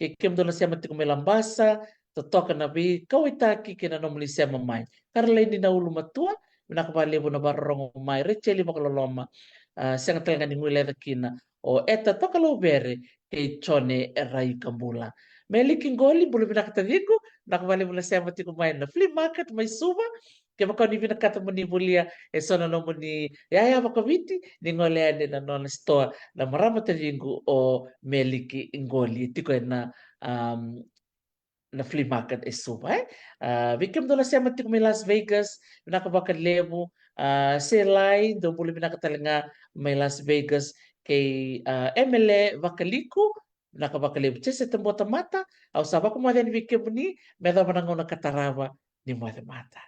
Kei kemudou na sema tiko mai Labasa, totoka na veikauwaitaki kei na nomuni sema mai. Karalaini na ulumatua, vinaka vakalevu na vakarorogo mai. Racheli Vakaloloma, a, sega tale ga ni guileca kina o Eta Tokalauvere kei Jone Raikabula. Meliki Qoli, bula vinaka taciqu, vinaka vakalevu na sema tiko mai na flea market mai Suva. Kevaka o ni vinakata mo ni volia e so na nomuni yaya vakaviti, ni gole yani na nona sitoa na marama taciqu o Meliki Qoli, e tiko ena, am, na flea market e Suva e. A, vei kemudou na sema tiko mai Las Vegas, vinaka vakalevu. A, Selai, dou bula vinaka tale ga mai Las Vegas, kei, a, Emele Vakaliku, vinaka vakalevu. Jese Tabuatamata, au sa vakamoce yani vei kemuni, me yacova na gauna ka tarava ni moce mada.